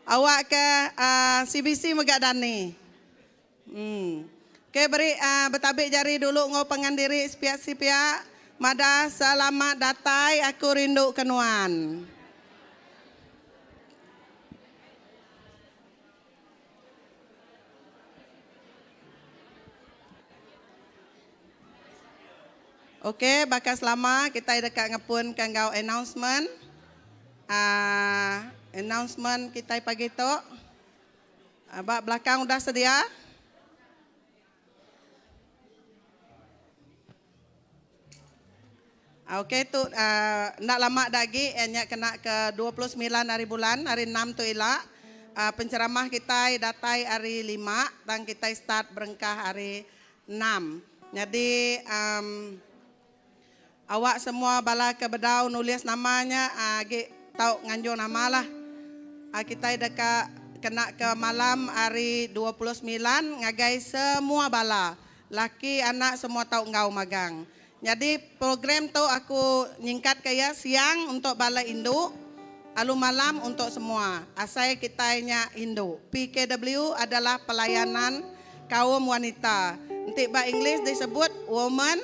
Awak ke CBC mega dani. Em. Okey beri betabik jari dulu enggau pangan diri sepiak-sepiak madah selamat datai aku rindu ke nuan. Okey baka selama kitai deka ngepunka enggau announcement. Aaa announcement kitai pagi tu. Ba belakang udah sedia. Okey tu enda lama da agi iya nya kena ke 29 hari bulan hari enam tu ila penceramah kitai datai hari lima tang kitai start berengkah hari enam. Nyadi uhh awak semua bala ke bedau nulis nama nya agi tau nganjung nama lah. Kitai deka kena ke malam hari 29 ngagai semua bala laki anak semua tau enggau magang. Nyadi program tu aku nyingkatka iya siang untuk bala indu alu malam untuk semua. Asai kitai nya indu. PKW adalah pelayanan kaum wanita. Enti ba English disebut women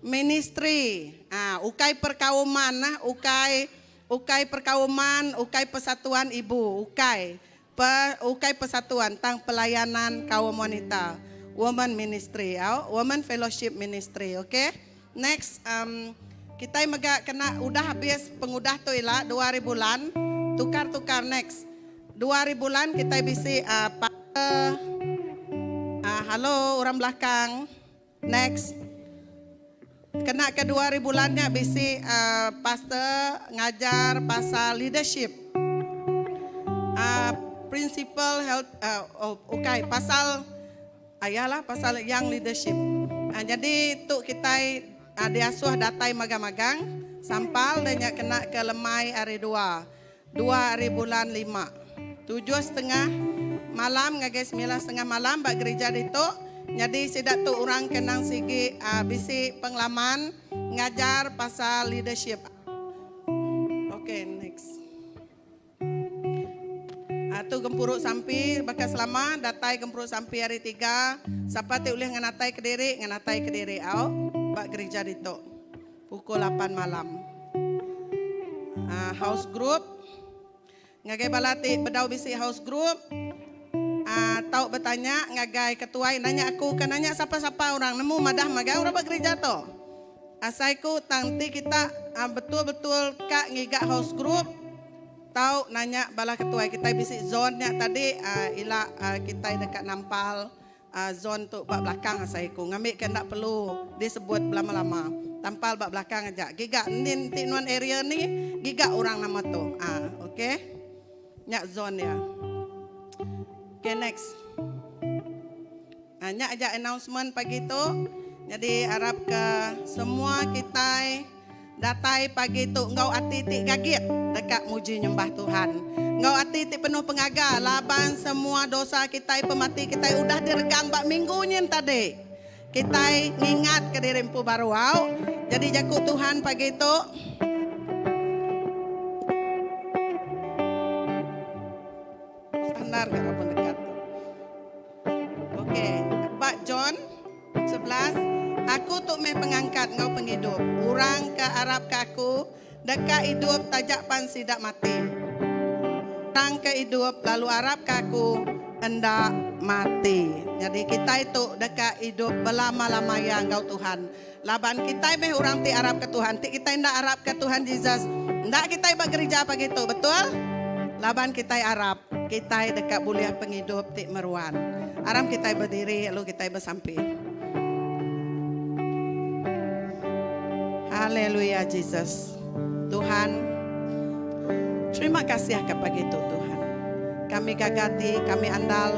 ministry. Ha ukai perkauman nah ukai ukai perkauman ukai persatuan ibu ukai. Pe ukai persatuan tang pelayanan kaum wanita women ministry au women fellowship ministry ok next um kitai mega kena udah habis pengudah tu ila dua hari bulan tukar tukar next dua hari bulan kitai bisi uh pastor uh halo orang belakang next kena ke dua hari bulan nya bisi uh pastor ngajar pasal leadership uh principal health uh oh ukai pasal aya lah pasal young leadership. Uh nyadi tu kitai uh diasuh datai magang-magang sampal deh nya kena ke lemai hari dua. Dua hari bulan lima. Tujuh setengah malam ngagai semilan setengah malam ba gerija ditu. Nyadi sida tu orang ke endang sigi bisi pengalaman ngajar pasal leadership. Ok next. Tu gempuru sampi baka selama datai gempuru sampi hari tiga. Sapa ti ulih ngenatai kediri ngenatai kediri au ba gerija ditu. Pukul lapan malam. House group. Ngagai bala ti bedau bisi house group tau betanya ngagai ketuai nanya aku ke nanya sapa-sapa orang nemu madah magang orang ba gerija tu. Asai ku tang enti kita betul-betul ka ngiga house group tau nanya bala ketuai kitai bisi zone nya tadi ila kitai deka nampal Zon tu ba belakang asai ku ngambi ke enda perlu disebut belama-lama. Tampal ba belakang aja. Giga endin enti nuan area ni giga orang nama tu. Ah ok. Nya zon iya. Ok next. Ah nya aja announcement pagi tu. Nyadi arap ke semua kitai. Datai pagi tu enggau ati ti gagit deka muji nyembah Tuhan. Enggau ati ti penuh pengaga laban semua dosa kitai pemati kitai udah diregang ba minggu nyin tadi. Kitai ngingatka diri empu baru au. Jadi jaku Tuhan pagi tu. Standar ga raban dekat tu. Okey, ba John. 11, Aku tu meh pengangkat enggau pengidup. Orang ke arapka aku, deka idup taja pan sida mati. Orang ke idup lalu arapka aku, enda mati. Nyadi kitai tu deka idup belama-lama iya enggau Tuhan. Laban kitai meh orang ti arapka Tuhan. Ti kitai enda arapka Tuhan Jesus, enda kitai ba gerija pagi tu, betul? Laban kitai arap, kitai deka bulih pengidup ti meruan. Aram kitai bediri lalu kitai besampi. Haleluya Jesus. Tuhan, terima kasih ke pagi tu Tuhan. Kami gaga ati, kami andal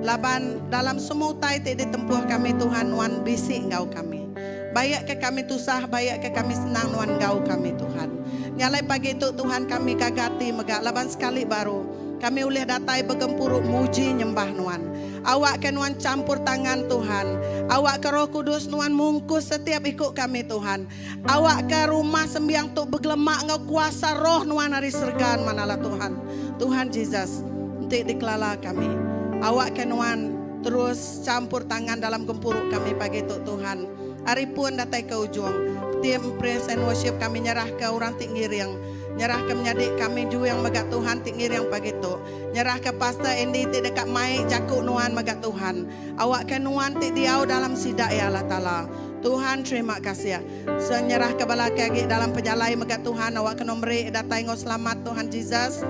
laban dalam semua utai ti ditempuh kami Tuhan nuan bisi enggau kami. Baik ke kami tusah, baik ke kami senang nuan enggau kami Tuhan. Nya alai pagi tu Tuhan kami gaga ati mega laban sekali baru Kami ulih datai begempuru muji nyembah Nuan. Awakka Nuan champur tangan, Tuhan. Awakka Roh Kudus Nuan mungkus setiap iku kami, Tuhan. Awakka rumah sembiang tu begelemak enggau kuasa Roh Nuan ari serega Nuan Allah Tuhan. Tuhan Jesus. Enti dikelala kami. Awakka Nuan terus champur tangan dalam gempuru kami pagi tu Tuhan. Ari pun datai ke ujung. Team Praise and Worship kami nyerahka orang ti ngiring. Nyerahka menyadi kami Juing mega Tuhan ti ngiring pagi tu. Nyerahka Pastor Andy ti deka mai jaku Nuan mega Tuhan. Awakka Nuan ti diau dalam sida iya Allah Taala. Tuhan terima kasih. Senyerahka bala ke agi dalam pejalai mega Tuhan awakka nuan meri datai enggau selamat Tuhan Jesus.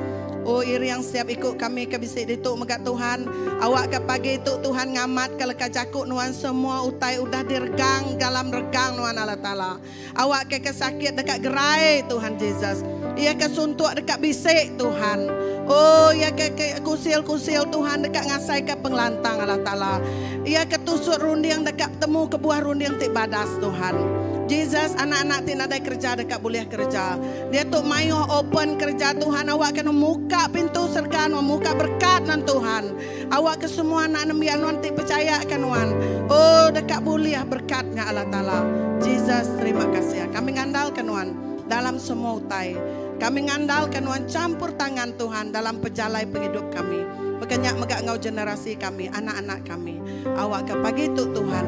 O iring setiap iku kami ke bisi ditu mega Tuhan. Awakka pagi tu Tuhan ngamatka leka jaku nuan semua utai udah diregang dalam regang nuan Allah Taala. Awakka ke sakit deka gerai Tuhan Jesus. Iya ke suntuk deka bisi Tuhan. O iya ke kusil-kusil Tuhan deka ngasaika pengelantang Allah Taala. Iya ke tusut runding deka betemu kebuah runding ti badas, Tuhan. Jesus, anak-anak ti nadai kereja deka bulih kereja. Diatu mayuh open kereja Tuhan awakka nuan muka pintu serega nuan muka berkat nuan Tuhan. Awakka semua anak nembiak nuan ti pechayaka nuan oh deka bulih berkat nya Allah Taala. Jesus terima kasih. Kami ngandalka nuan dalam semua utai. Kami ngandalka nuan champur tangan Tuhan dalam pejalai pengidup kami. Baka nya mega enggau generasi kami, anak-anak kami. Awakka pagi tu Tuhan,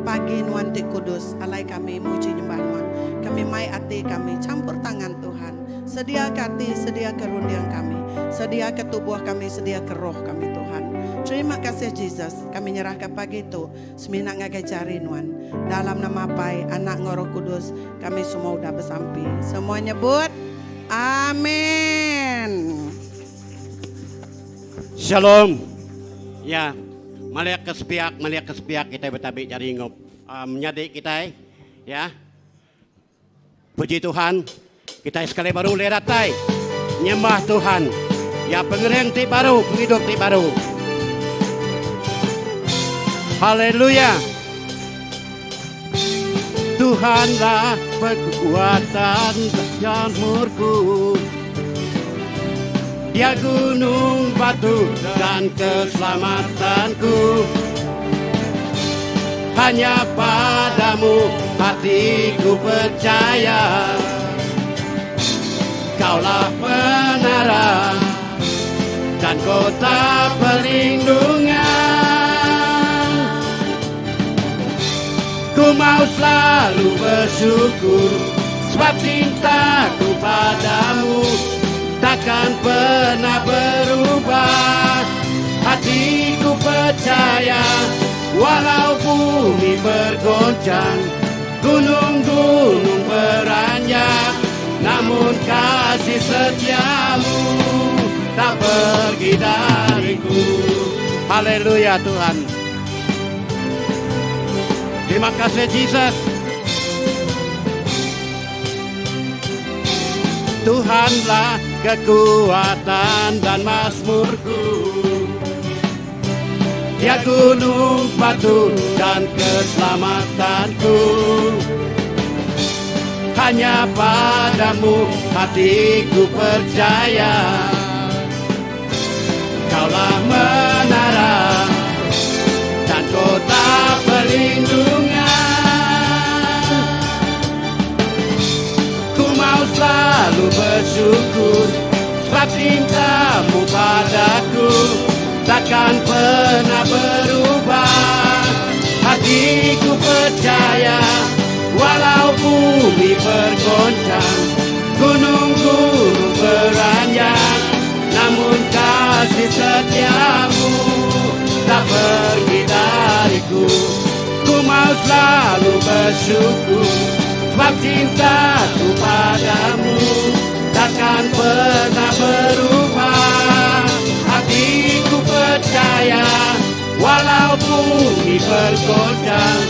pagi nuan ti kudus alai kami muji nyembah nuan. Kami mai ati kami champur tangan Tuhan. Sediaka ati, sediaka runding kami. Sediaka tubuh kami, sediaka roh kami Tuhan. Terima kasih Jesus, kami nyerahka pagi tu semina ngagai jari nuan. Dalam nama Apai, Anak enggau Roh Kudus, kami semua udah besampi. Semua nyebut, Amen. Shalom. Ya. Malik ke sepiak, malik ke sepiak kitai betabi jari enggau uh, menyadi kitai. Ya. Puji Tuhan, kitai sekali baru ulih datai nyembah Tuhan. Ya pengering ti baru, pengidup ti baru. Haleluya. Tuhanlah kekuatan dan murku. Dia gunung batu dan keselamatanku. Hanya padamu hatiku percaya. Kaulah menara dan kota perlindungan. Ku mau selalu bersyukur sebab cintaku padamu takkan pernah berubah. Hatiku percaya walau bumi bergoncang, gunung-gunung beranjak, namun kasih setiamu tak pergi dariku. Haleluya Tuhan. Terima kasih Jesus. Tuhanlah kekuatan dan mazmurku. Dia gunung batu dan keselamatanku. Hanya padamu hatiku percaya. Kaulah menara dan kota perlindungan. Ku mau selalu bersyukur sebab cintamu padaku takkan pernah berubah. Hatiku percaya walau bumi bergoncang, gunung-gunung beranjak, namun kasih setiamu tak pergi dariku. Ku mau selalu bersyukur sebab cintaku padamu takkan pernah berubah. Hatiku percaya walau bumi bergoncang,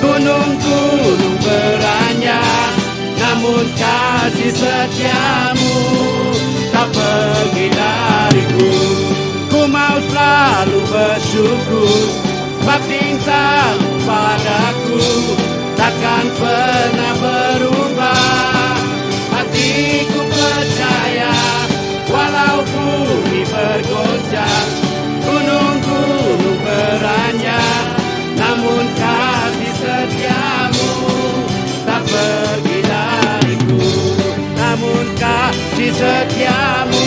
gunung-gunung beranjak, namun kasih setiamu tak pergi dariku. Ku mau selalu bersyukur sebab cintamu padaku takkan pernah berubah. Hatiku percaya walau bumi bergoncang, gunung-gunung beranjak, namun kasih setiamu tak pergi dariku. Namun kasih setiamu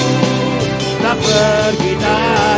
tak pergi dariku.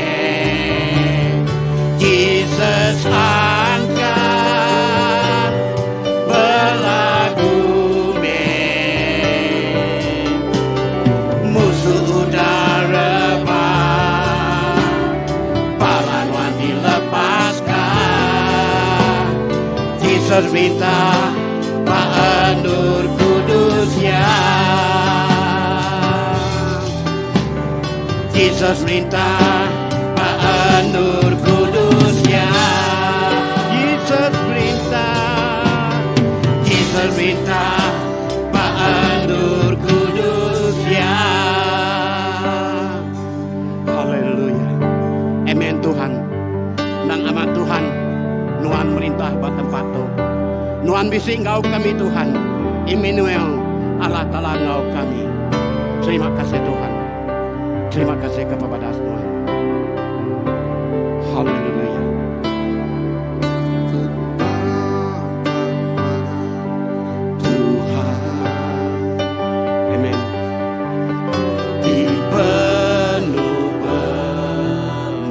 Jesus merintah ba endur kudus Iya. Jesus merintah ba endur kudus Iya. Jesus merintah. Jesus merintah ba endur kudus Iya. Haleluya. Amen Tuhan. Nang amat Tuhan, nuan merintah ba tempat tu. Nuan bisi enggau kami Tuhan. Immanuel, Allah Taala enggau kami. Terima kasih Tuhan. Terima kasih ke pebadas nuan. Haleluya. Tuhan. Amen. Di penuh kemuliaan.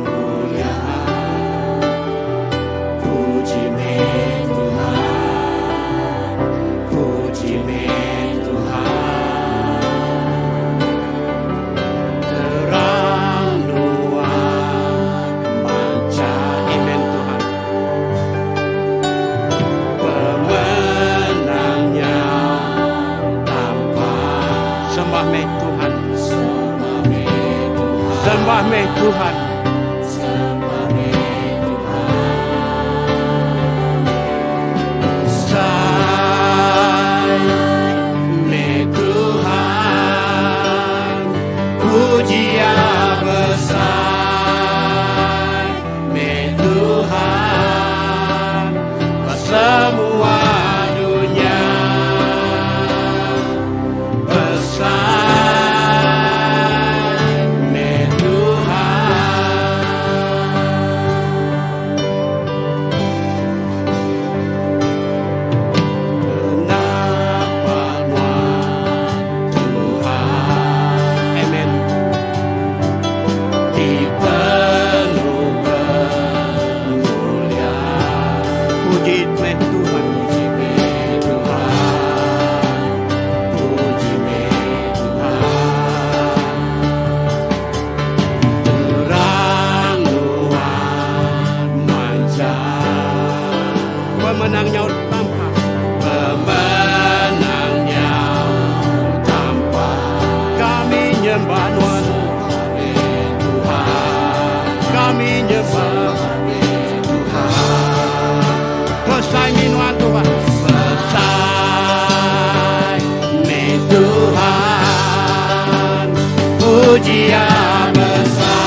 Puji meh Tuhan. Puji meh Tuhan. Terang nuan mancar. Amen Tuhan. Pemenangnya tampak. Sembah meh Tuhan. Sembah meh Tuhan. Besai meh Tuhan. Puji besai meh Tuhan. Semua dunia besai meh Tuhan. Kenapa nuan Tuhan? Amen. Di penuh kemuliaan. Puji meh Tuhan. Puji meh Tuhan. Puji meh Tuhan. Terang nuan mancar. Pemenangnya tampak. Pemenangnya tampak. Kami nyembah nuan Tuhan. Kami nyembah Tuhan. Besai meh nuan Tuhan. Besai meh Tuhan. Pujian besai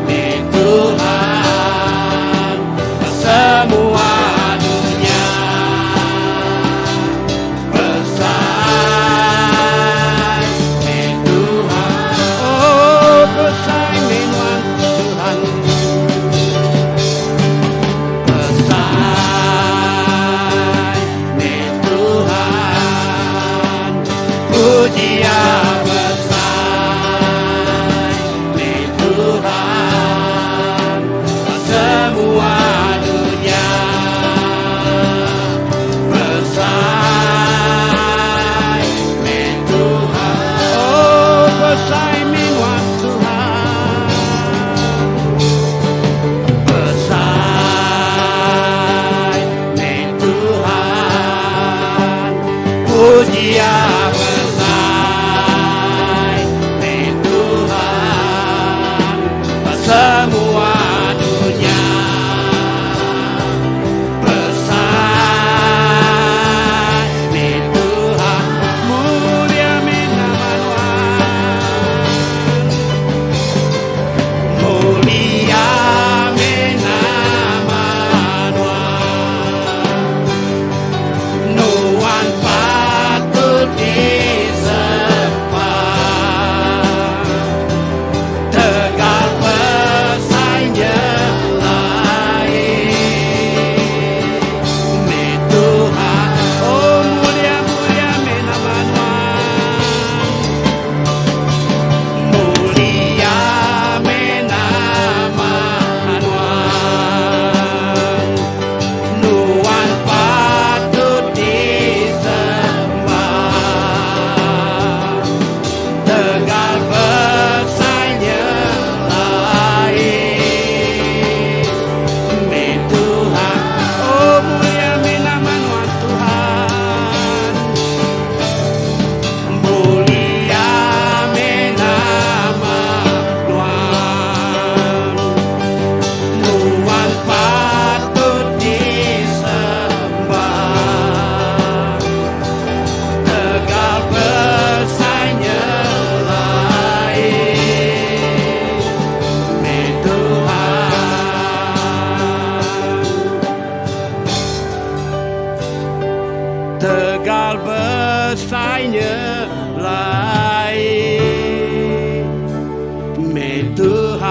meh Tuhan. Semua dunia besai meh Tuhan. Oh, besai meh nuan Tuhan. Besai meh Tuhan. Pujian besai meh Tuhan. Semua dunia besai meh Tuhan. Oh, besai meh nuan Tuhan. Besai meh Tuhan. Pujian besai meh Tuhan. Semua dunia besai meh Tuhan. Mulia meh nama Tuhan. Mulia meh nama Tuhan. Nuan patut dipuji. besai nyelai meh Tuhan.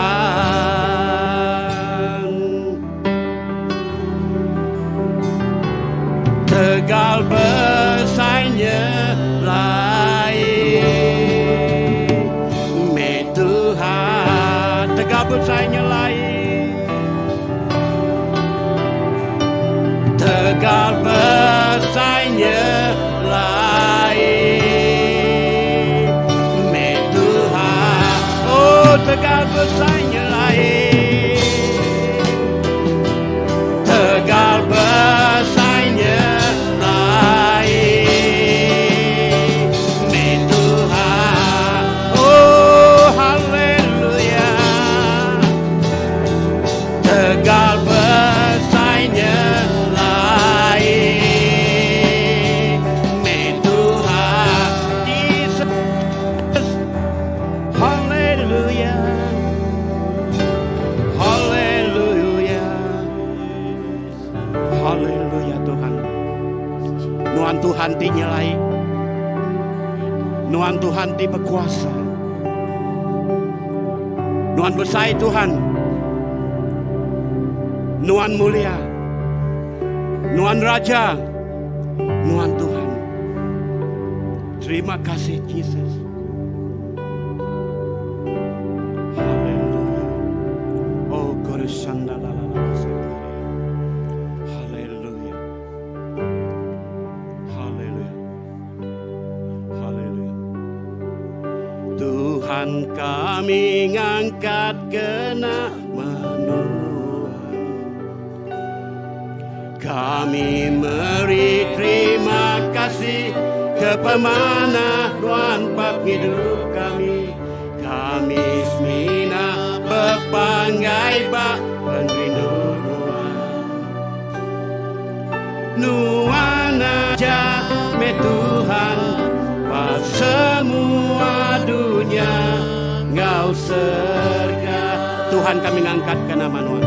Tegal besai nyelai meh Tuhan. Tegal besai nyelai. Tegal besai nyelai meh Tuhan. Oh tegal besai nyelai. Tegal besai nyelai meh Tuhan. Oh haleluya. Tegal besai nyelai meh Tuhan. Jesus. Haleluya. Haleluya. Haleluya Tuhan. Nuan Tuhan ti nyelai. Nuan Tuhan ti bekuasa. Nuan besai Tuhan. Nuan mulia. Nuan Raja. Nuan Tuhan. Terima kasih Jesus. Haleluya. Oh, Gorosanda la la la Haleluya. Haleluya. Haleluya. Tuhan kami ngangkat ke nama Nuan. Kami meri terima kasih ke pemanah Nuan bab hidup kami. Kami semina bepanggai ba pengerindu Nuan. Nuan aja meh Tuhan ba semua dunya enggau serga. Tuhan kami ngangkat ke nama Nuan.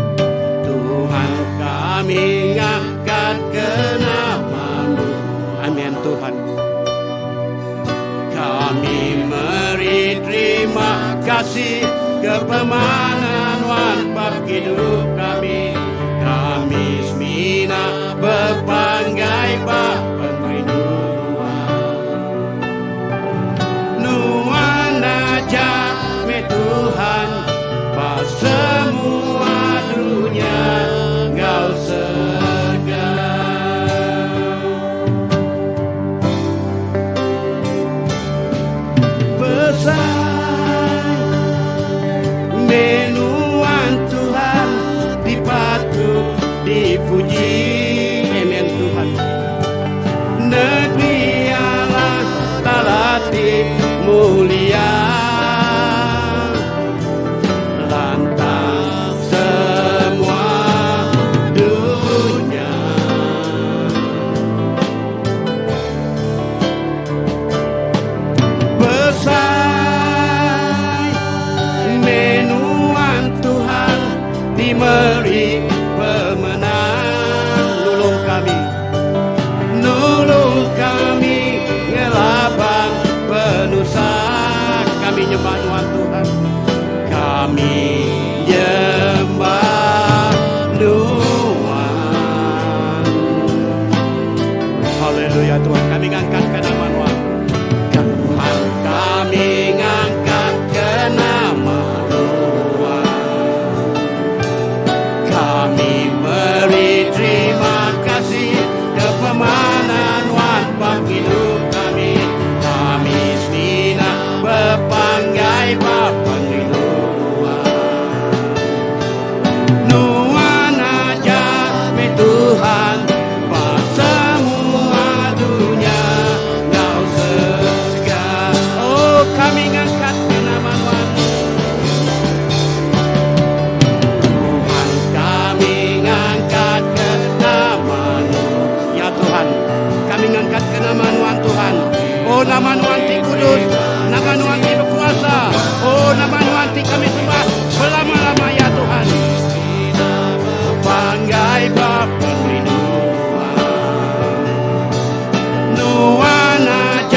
Tuhan kami ngangkat ke nama Nuan. Amin Tuhan. Kami meri terima kasih ke pemanah Nuan bab hidup kami. Kami semina bepanggai ba pengerindu Nuan. Nuan aja meh Tuhan ba semua dunya enggau serga. Besai meh Nuan Tuhan ti patut dipuji. Amen Tuhan. Negeri Allah Taala ti mulia. Lantang semua dunya. Besai meh Nuan Tuhan ti meri pemenang. Nulung kami, nulung kami ngelaban penusah. Kami nyembah Nuan Tuhan. Kami nyembah Nuan. Haleluya Tuhan, kami ngangkat ke nama Nuan. Tuhan kami ngangkat ke nama Nuan. Kami beri terima kasih ke pemanah Nuan bab hidup kami. Kami semina bepanggai ba pengerindu Nuan. Nuan aja meh Tuhan ba semua dunya enggau serega. Oh kami ngangkat ke nama Nuan. Tuhan kami ngangkat ke nama Nuan. Ya Tuhan, kami ngangkat ke nama Nuan Tuhan. Oh nama Nuan ti kudus, nama Nuan ti bekuasa. Oh nama Nuan ti kami sembah belama-lama ya Tuhan. Bepanggai ba pengerindu Nuan. Nuan aja.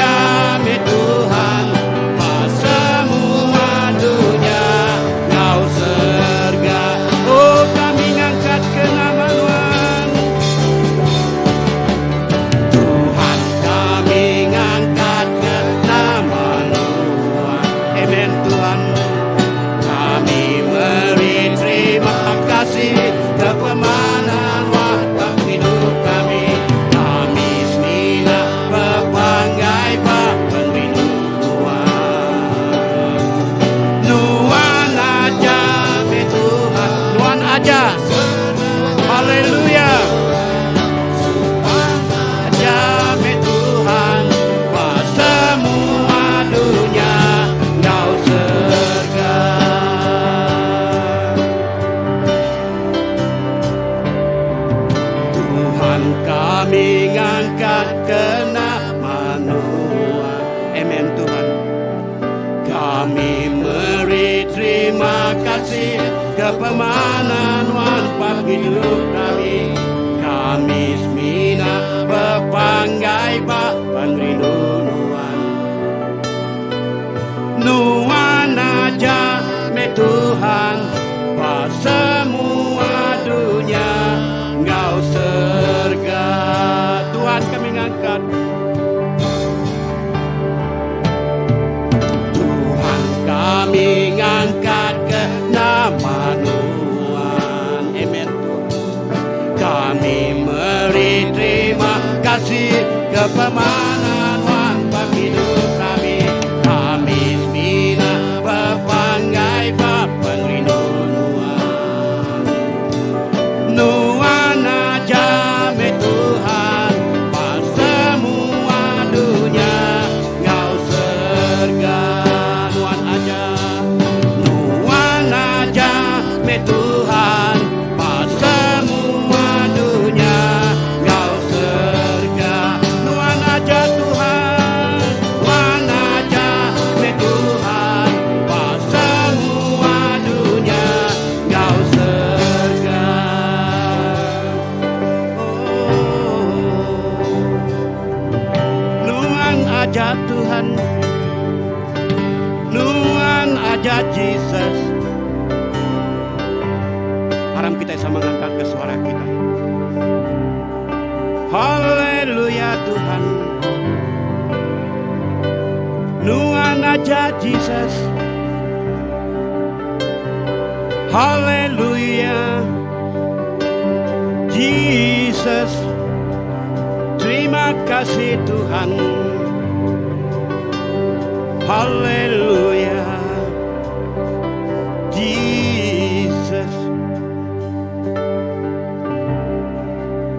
Amen Tuhan. Kami meri terima kasih ke pemanah nuan ba pengidup kami. Kami semina bepanggai ba pengerindu nuan. Nuan aja meh Tuhan ba semua dunya enggau serega. Tuhan kami ngangkat. Tuhan kami ngangkat ke nama nuan. Amen Tuhan. Kami meri terima kasih ke pemanah nuan pengidup kami. Kami semina bepanggai ba pengerindu nuan. Nuan aja meh Tuhan ba semua dunya enggau serega. Nuan aja, Nuan aja meh Tuhan ba semua dunya enggau serega. Nuan aja Tuhan, Nuan aja meh Tuhan ba semua dunya enggau serega. Oh, Nuan aja Tuhan, Nuan aja Jesus. Aram kita sama ngangkat ke suara kita. Haleluya Tuhan. Nuan aja Jesus. Haleluya Jesus. Terima kasih Tuhan. Haleluya Jesus.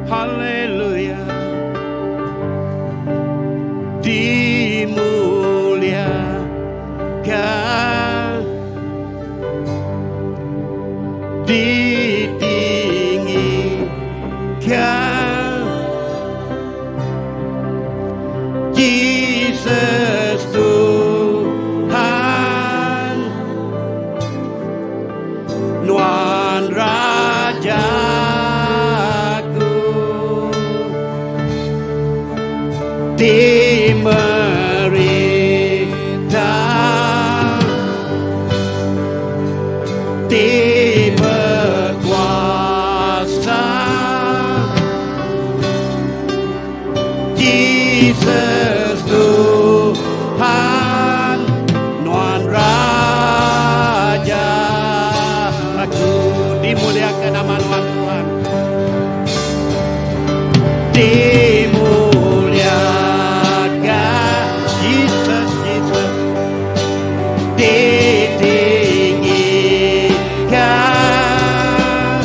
Haleluya. Dimuliakan, ditinggikan, Jesus Tuhan, Nuan Rajaku. Ti merintah, ti bekuasa, Jesus Tuhan, Nuan Raja aku. Dimuliakan nama Nuan Tuhan. Dimuliakan Jesus, Jesus. Ditinggikan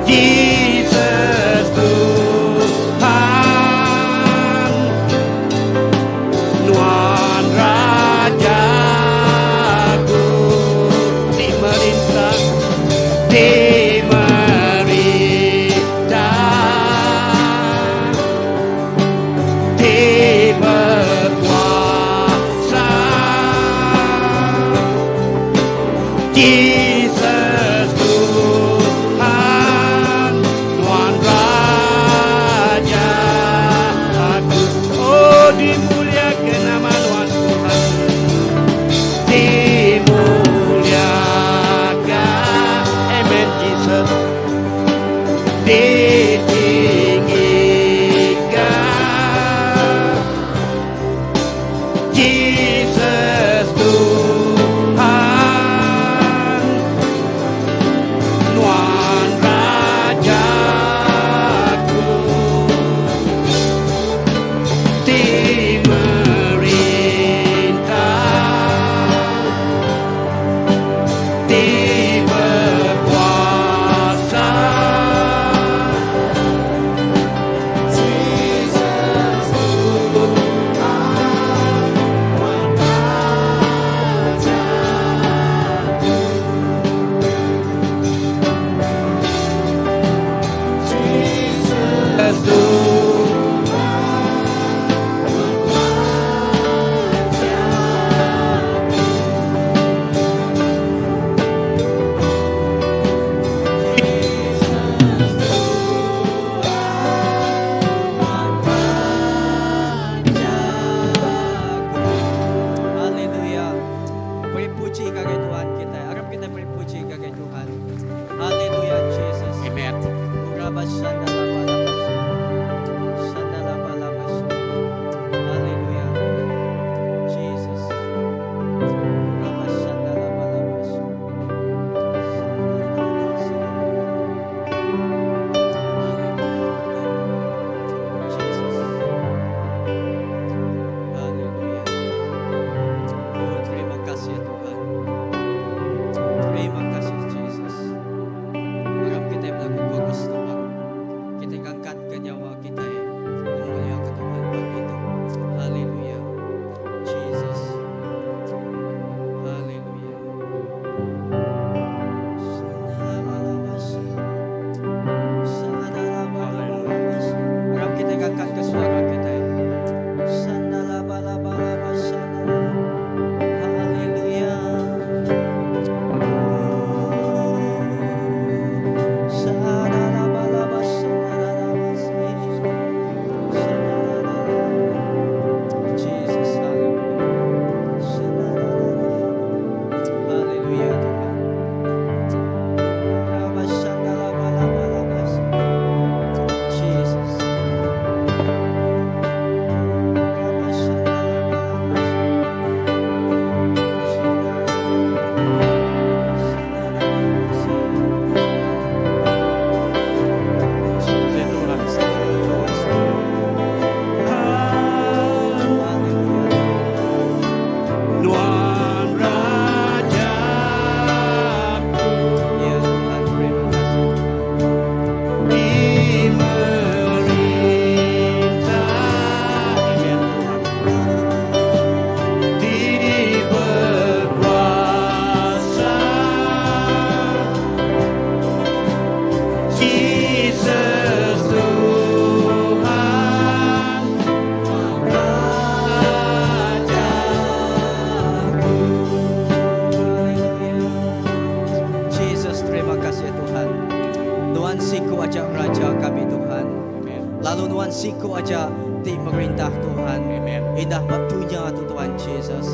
Jesus Tuhan, Nuan Rajaku. Ti merintah, ti merintah, ti bekuasa, Jesus Tuhan, Nuan Raja aku. Oh, dimuliakan nama Nuan Tuhan. Dimuliakan, Amen Jesus. Ditinggikan Jesus Tuhan, Nuan Rajaku. Ti merintah, ti bekuasa, Jesus Tuhan, Nuan. aja ti merintah Tuhan. Indah ba dunya tu Tuhan Jesus.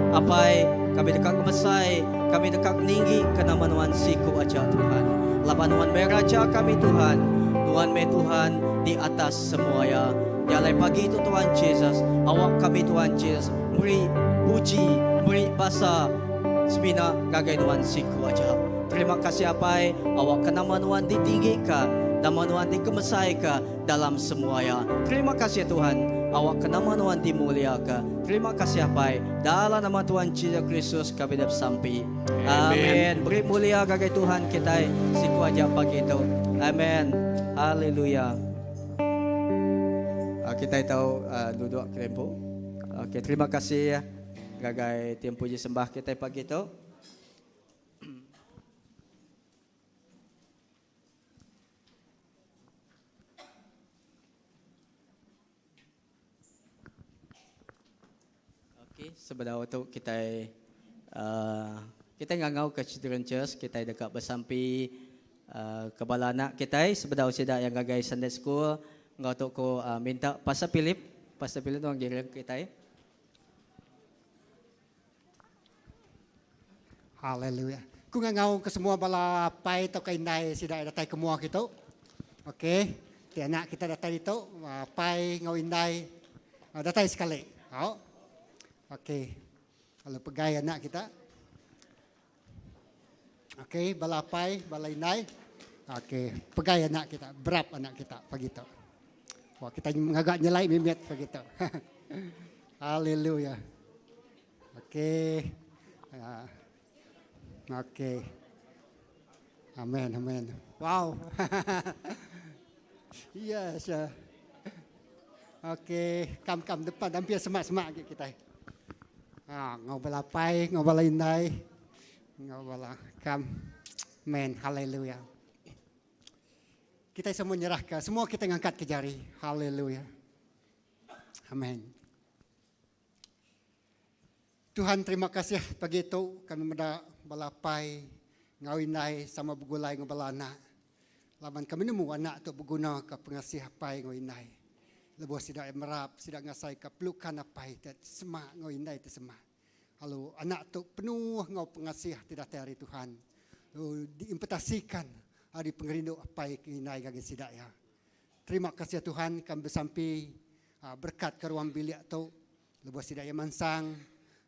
Apai, kami deka ngemesai, kami deka ngeninggi ke nama Nuan siku aja Tuhan. Laban Nuan meh Raja kami Tuhan. Nuan meh Tuhan di atas semua iya. Nya alai pagi tu Tuhan Jesus, awak kami Tuhan Jesus meri puji, meri basa semina ngagai Nuan siku aja. Terima kasih Apai, awakka nama Nuan ditinggika, nama Nuan dikemesaika dalam semua iya. Terima kasih Tuhan, awakka nama Nuan dimuliaka. Terima kasih Apai, dalam nama Tuhan Jesus Kristus kami dah besampi. Amen. Beri mulia ngagai Tuhan kitai siku aja pagi tu. Amen. Haleluya. Kitai tau duduk kelempu. Okay, terima kasih ngagai tim puji sembah kitai pagi tu. Okey, sebedau tu kitai uh, kitai ngangau ke Children Church, kitai deka besampi uh, ke bala anak kitai sebedau sida yang ngagai Sunday School enggau tu ku uh, minta Pastor Philip, Pastor Philip tu ngiring kitai. Haleluya. Ku ngangau ke semua bala apai tauka indai sida datai ke mua kitu. Okey, ti anak kita datai ditu, apai enggau indai datai sekali. Au. Okey. Lalu pegai anak kita. Okey, bala apai, bala indai. Okey, pegai anak kita, berap anak kita pagi tu. Wah, kita ngaga nyelai mimit pagi tu. Haleluya. Okey. Ah. Okey. Amen, amen. Wow. yes. Okey, kam kam depan hampir semak-semak lagi kita. Ha, ngau bala apai, ngau bala indai, ngau bala kam. Amen. Haleluya. Kita semua nyerahkan, semua kita ngangkat ke jari. Haleluya. Amen. Tuhan terima kasih pagi tu kami meda bala apai enggau indai sama begulai enggau bala anak. Laban kami nemu anak tu beguna ke pengasih apai enggau indai. Lebuh sida iya merap, sida ngasai ke pelukan apai ti semak enggau indai ti semak. Lalu anak tu penuh enggau pengasih ti datai ari Tuhan. Lalu diimpetasikan ari pengerindu apai ke indai ngagai sida iya. Terima kasih Tuhan kami besampi berkat ke ruang bilik tu Lebuh sida iya mansang,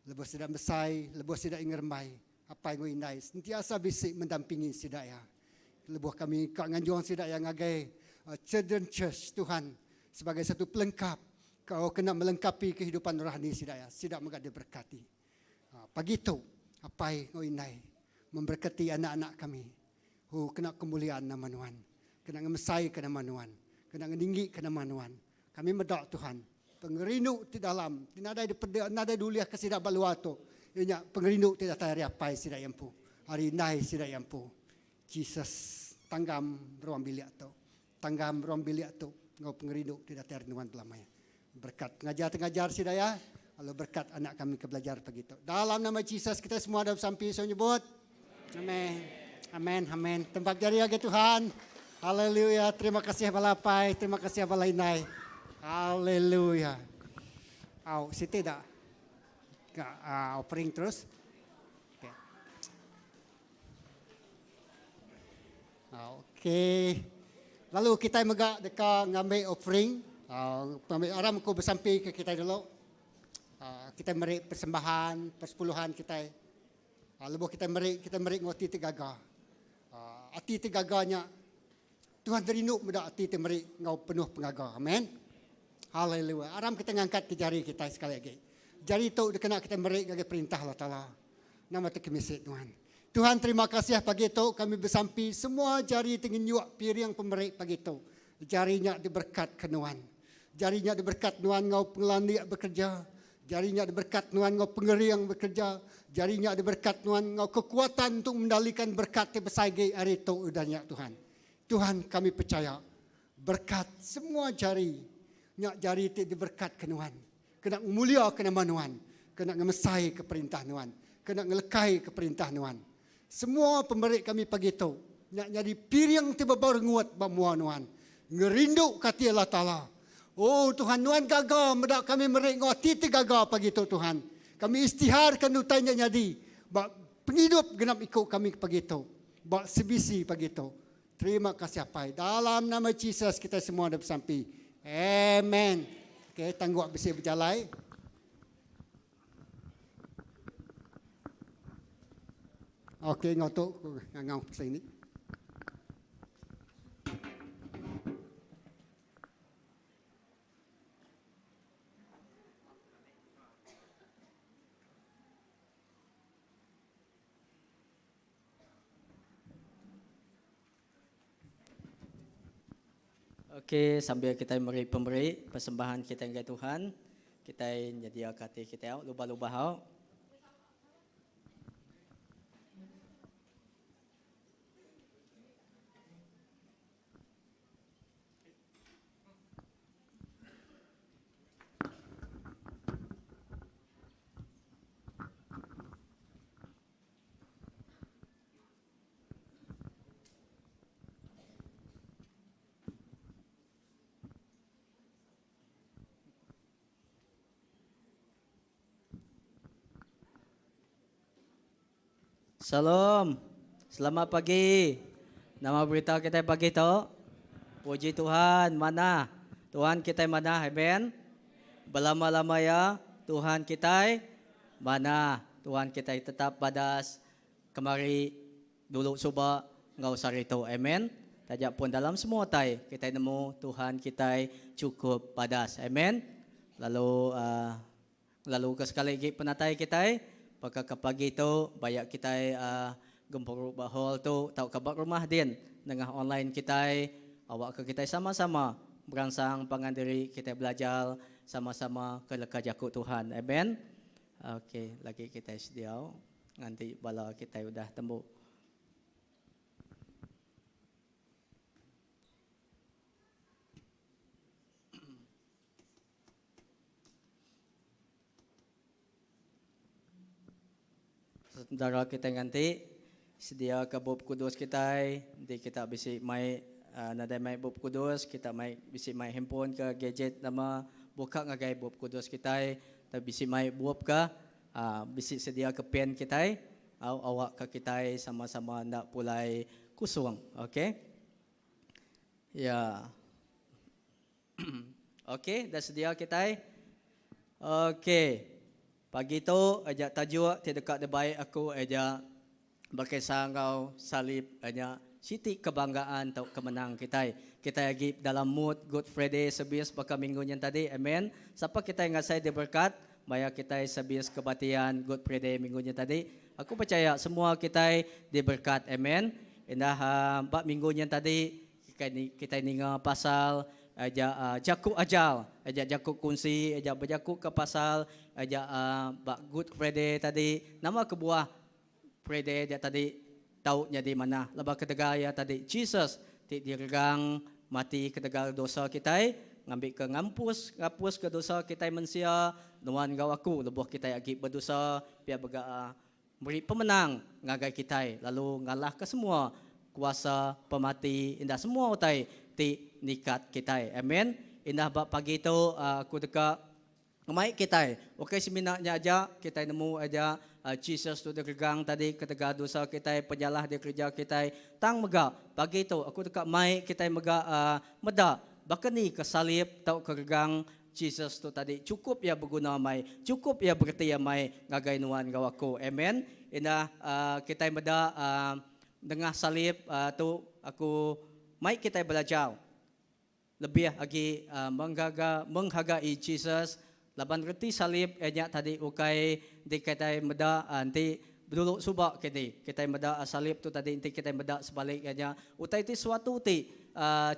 lebuh sida mesai, lebuh sida iya ngerembai, apai enggau indai sentiasa bisi mendampingi sida iya. Lebuh kami ka nganjung sida iya ngagai Children Church Tuhan sebagai satu pelengkap ke kena melengkapi kehidupan rohani sida iya, sida mega diberkati. Pagi tu, apai enggau indai memberkati anak-anak kami. Hu kena kemuliaan nama Nuan, kena ngemesaika nama Nuan, kena ngeninggika nama Nuan. Kami meda Tuhan, pengerindu ti dalam ti nadai dipeda nadai diulihka sida ba luar tu iya nya pengerindu ti datai ari apai sida iya empu, ari indai sida iya empu. Jesus tanggam ruang bilik tu. Tanggam ruang bilik tu enggau pengerindu ti datai ari nuan belama iya. Berekat pengajar ti ngajar sida iya lalu berekat anak kami ke belajar pagi tu. Dalam nama Jesus kitai semua da besampi so nyebut. Amen. Amen. Amen. Tempat jari agi Tuhan. Haleluya. Terima kasih bala apai, terima kasih bala indai. Haleluya. Au, siti da. Ka uh, offering terus. Okay. Okey. Lalu kita mega deka ngambil offering. Uh, aram aku besampi ke kita dulu. Uh, kita meri persembahan, persepuluhan kita. Lebuh kitai meri, kitai meri enggau ati ti gaga. Ati ti gaga nya, Tuhan rindu meda ati ti meri enggau penuh pengaga. Amen. Haleluya. Aram kitai ngangkatka jari kitai sekali agi. Jari tu dikena kitai meri ngagai perintah Allah Taala. Nama ti kemisi Tuhan. Tuhan terima kasih pagi tu kami besampi semua jari ti ngenyuk piring pemeri pagi tu. Jari nya diberekatka Nuan. Jari nya diberekat Nuan enggau pengelandik bekereja. Jari nya diberkat nuan enggau pengering bekereja. Jari nya diberkat nuan enggau kekuatan untuk mendalikan berkat ti besai agi ari tu udah nya Tuhan. Tuhan kami pechaya berkat semua jari nya jari ti diberkat ke nuan kena ngemulia ke nama nuan, kena ngemesai ke perintah nuan, kena ngelekai ke perintah nuan. Semua pemeri kami pagi tu nya nyadi piring ti bebau rengut ba mua nuan. Ngerindu ka ati Allah Taala. Oh Tuhan, Nuan gaga meda kami meri enggau ati ti gaga pagi tu Tuhan. Kami istiharka utai nya nyadi ba pengidup genap iku kami pagi tu, ba CBC pagi tu. Terima kasih Apai. Dalam nama Jesus kitai semua dah besampi. Amen. Okay, tangguk bisi bejalai. Okey, ngau tu ngangau pasal ini. Okey, sambil kitai meri pemeri persembahan kitai ngagai Tuhan, kitai nyediaka ati kitai au lubah-lubah au. Shalom. Selamat pagi. Nama berita kitai pagi tu? Puji Tuhan, manah. Tuhan kitai manah, amen. Belama-lama ya Tuhan kitai manah. Tuhan kitai tetap badas kemari dulu suba enggau sehari tu. Amen. Taja pun dalam semua utai kitai nemu Tuhan kitai chukup badas. Amen. Lalu uh, Lalu ke sekali agi penatai kitai baka ke pagi tu baya kitai gempuru ba hall tu tauka ba rumah din nengah online kitai awakka kitai sama-sama beransang pangan diri kitai belajar sama-sama ke leka jaku Tuhan. Amen. Ok lagi kitai sedia nganti bala kitai udah tembu. Saudara kitai nganti sedia ke bup kudus kitai enti kita bisi mai nadai mai bup kudus kita mai bisi mai handphone ke gadget nama buka ngagai bup kudus kitai tau bisi mai bup ka bisi sedia ke pen kitai au awak ka kitai sama-sama enda pulai kusung ok ya. Okey, dah sedia kitai? Okey. Pagi tu aja tajuk ti deka dibai aku aja bekisar enggau salib nya siti kebanggaan tauka kemenang kitai. Kitai agi dalam mood Good Friday service baka minggu nyin tadi. Amen. Sapa kitai ngasai diberkat maya kitai service kebatian Good Friday minggu nyin tadi? Aku pechaya semua kitai diberkat. Amen. Indah ba minggu nyin tadi Kitai ninga pasal aja jaku ajal, aja jaku kunsi, aja bejaku ke pasal aja ba Good Friday tadi. Nama kebuah Friday aja tadi tau nyadi manah? Laban ketegal iya tadi Jesus ti diregang mati ketegal dosa kitai ngambika ngampus ngapuska dosa kitai mensia nuan enggau aku lebuh kitai agi bedosa pia mega Meri pemenang ngagai kitai lalu ngalahka semua kuasa pemati indah semua utai ti nikat kitai. Amen. Indah ba pagi tu aku deka ngemai kitai ukai semina nya aja kitai nemu aja Jesus tu diregang tadi ketegal dosa kitai penyalah dikereja kitai tang mega pagi tu aku deka mai kitai mega meda baka ni ke salib tauka regang Jesus tu tadi chukup iya beguna amai, chukup iya bereti amai ngagai nuan enggau aku. Amen. Indah kitai meda nengah salib tu aku mai kitai belajar lebih agi menggaga menghargai Jesus laban reti salib iya nya tadi ukai enti kitai meda enti dulu suba kini kitai meda salib tu tadi enti kitai meda sebalik iya nya utai ti suatu ti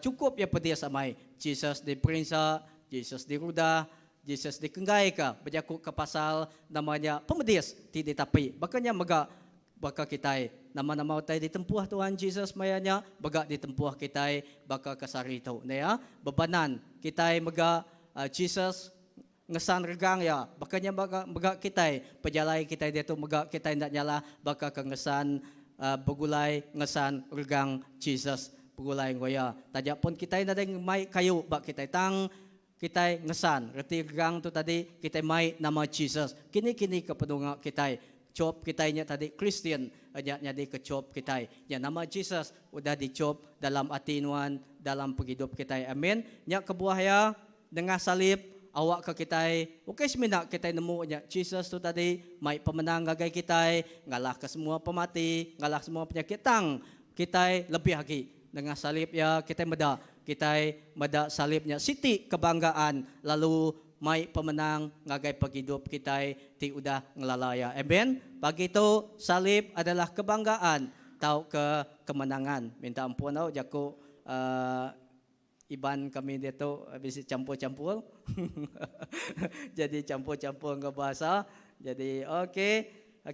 chukup iya pedis amai. Jesus diperinsa, Jesus dirudah, Jesus dikenggaika bejakuka pasal nama nya pemedis ti ditapi. Baka nya mega baka kitai, nama-nama utai ditempuh Tuhan Jesus maya nya mega ditempuh kitai baka ke sehari tu. Nya iya, bebanan kitai mega Jesus ngesan regang iya. Baka nya mega mega kitai, pejalai kitai diatu mega kitai enda nyalah baka ke ngesan begulai ngesan regang Jesus begulai enggau iya. Taja pun kitai nadai ngemai kayu ba kitai tang. Kitai ngesan reti regang tu tadi kitai mai nama Jesus kini-kini ke penunga kitai. Chop kitai nya tadi Kristian nya nyadi ke chop kitai. Nya nama Jesus udah dichop dalam ati nuan dalam pengidup kitai. Amin. Nya kebuah iya nengah salib awakka kitai ukai semina kitai nemu nya Jesus tu tadi mai pemenang ngagai kitai ngalahka semua pemati ngalah semua penyakit tang kitai lebih agi nengah salib iya kitai meda Kitai meda salib nya siti kebanggaan lalu mai pemenang ngagai pengidup kitai ti udah ngelala iya. Amen. Pagi tu, salib adalah kebanggaan tauka kemenangan. Minta ampun tau jaku uhh Iban kami diatu bisi champur-champur. Jadi champur-champur enggau bahasa. Jadi ok.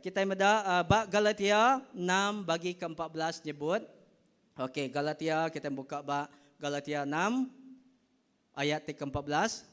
Kitai meda ba Galatia enam bagi ke 14 nyebut. Okey, Galatia kita buka ba Galatia 6 ayat ti ke-14.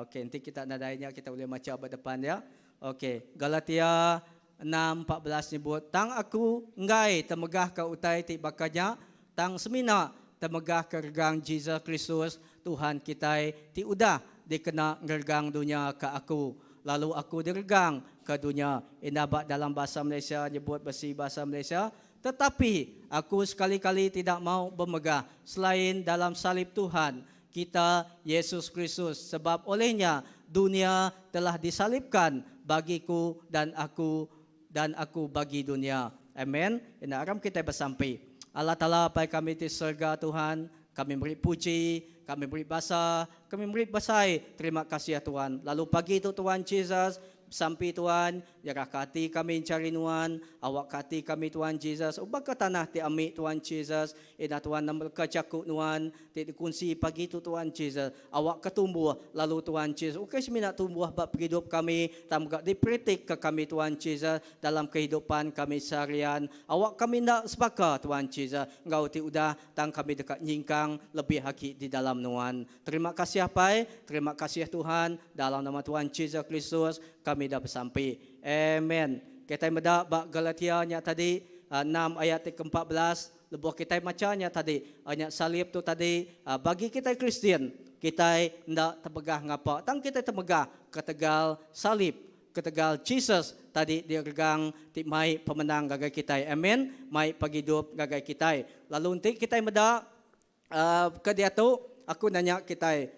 Okey, enti kita nadai nya kita ulih macha ba depan dia. Okey, Galatia 6:14 nyebut, Tang aku enggai temegahka utai ti baka nya, tang semina temegahka regang Jesus Kristus Tuhan kitai ti udah dikena ngeregang dunya ke aku, lalu aku diregang ke dunya. Indah ba dalam bahasa Malaysia nyebut besi bahasa Malaysia, Tetapi, aku sekali-kali tidak mau bemegah selain dalam salib Tuhan kita Yesus Kristus, sebab olehnya dunia telah disalibkan bagiku dan aku dan aku bagi dunia. Amen. Enda aram kitai besampi. Allah Taala Apai kami ti serega Tuhan, kami meri puji, kami meri basa, kami meri besai terima kasih Tuhan. Lalu pagi tu Tuhan Jesus, Besampi Tuan, nyerahka ati kami enchari Nuan, awakka ati kami Tuan Jesus ubahka tanah ti ami Tuan Jesus, ina Tuan nemelka jaku Nuan ti dikunsi pagi tu Tuan Jesus, awakka tumbuh lalu Tuan Jesus ukai semina tumbuh ba pengidup kami tang mega diperitikka kami Tuan Jesus dalam kehidupan kami seharian, awak kami enda sebaka Tuan Jesus enggau ti udah tang kami deka nyingkang lebih agi di dalam Nuan. Terima kasih Apai, terima kasih Tuhan, dalam nama Tuhan Jesus Kristus kami dah besampi. Amen. Kitai meda ba Galatia nya tadi enam ayat ti ke 14, lebuh kitai macha nya tadi, nya salib tu tadi bagi kitai Kristian, kitai enda temegah ngapa tang kitai temegah ketegal salib, ketegal Jesus tadi diregang ti mai pemenang ngagai kitai. Amen. Mai pengidup ngagai kitai. Lalu enti kitai meda Ke diatu, aku nanya kitai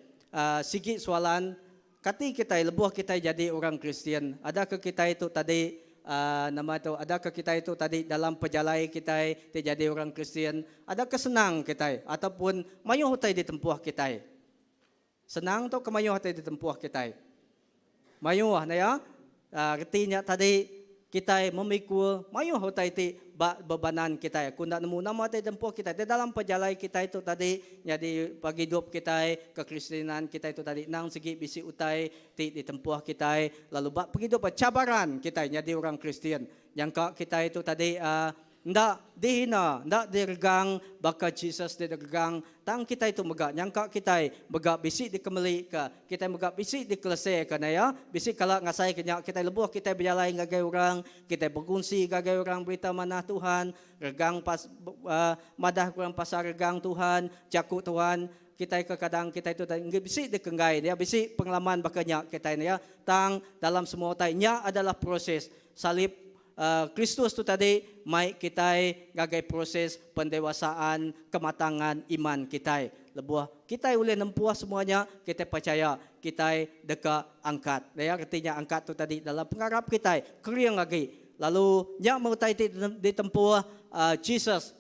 sigi soalan, kati kitai lebuh kitai jadi orang Kristian, adakah kitai tu tadi nama tu, adakah kitai tu tadi dalam pejalai kitai ti jadi orang Kristian, adakah senang kitai ataupun mayuh utai ditempuh kitai? Senang tu ke mayuh ti ditempuh kitai. Mayuh ne ya. Reti nya tadi kitai memikul mayuh utai ti ba bebanan kitai. Aku enda nemu nama ti ditempuh kitai. Ti dalam pejalai kitai tu tadi nyadi pengidup kitai, kekristianan kitai tu tadi endang sigi bisi utai ti ditempuh kitai lalu ba pengidup cabaran kitai nyadi orang Kristian. Nyangka kitai tu tadi Enda dihina, enda diregang baka Jesus ti diregang, tang kitai tu mega nyangka kitai mega bisi dikemelika, kitai mega bisi dikeleseka ne iya, bisi kala ngasaika nya kitai lebuh kitai bejalai ngagai orang, kitai bekunsi ngagai orang berita manah Tuhan, regang pas madah orang pasal regang Tuhan, jaku Tuhan, kitai kekadang kitai tu enggi bisi dikenggai ne iya, bisi pengalaman baka nya kitai ne iya, tang dalam semua utai nya adalah proses salib Kristus tu tadi mai kitai ngagai proses pendewasaan kematangan iman kitai. Lebuh kitai ulih nempuh semua nya, kitai pechaya kitai deka angkat. Daya reti nya angkat tu tadi dalam pengarap kitai kering agi. Lalu nya meh utai ti ditempuh Jesus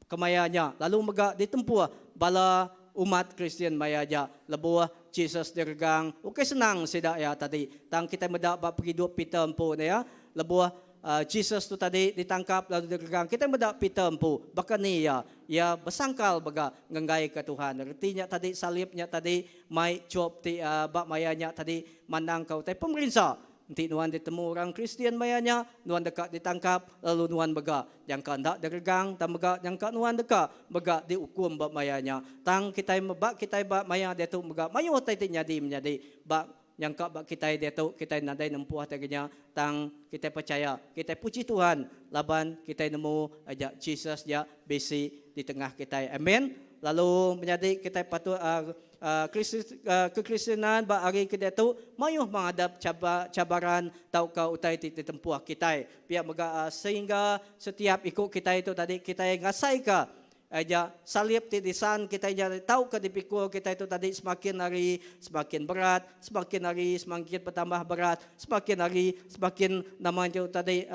kemaya nya lalu mega ditempuh bala umat Kristian maya nya. Lebuh Jesus diregang, ukai senang sida iya tadi. Tang kitai meda ba pengidup Peter empu ne iya, lebuh Jesus tu tadi ditangkap lalu diregang, kitai meda Peter empu baka ni iya. Iya besangkal mega ngenggaika Tuhan. Reti nya tadi salib nya tadi mai chop ti ba maya nya tadi mandangka utai pemerinsa. Enti nuan ditemu orang Kristian maya nya, nuan deka ditangkap lalu nuan mega nyangka enda diregang tang mega nyangka nuan deka mega diukum ba maya nya. Tang kitai ba kitai ba maya diatu mega mayuh utai ti nyadi menyadi ba nyangka ba kitai diatu kitai nadai nempuh ti nya tang kitai pechaya kitai puji Tuhan laban kitai nemu aja Jesus nya bisi di tengah kitai. Amen. Lalu menyadi kitai patut. Kekristenan ba hari ke diatu mayuh menghadap cabaran tauka utai ti ditempuh kitai. Pia mega sehingga setiap iku kitai tu tadi kitai ngasaika aja salib ti disan kitai nya tauka dipikul kitai tu tadi semakin hari semakin berat, semakin hari semakin betambah berat, semakin hari semakin nama tu tadi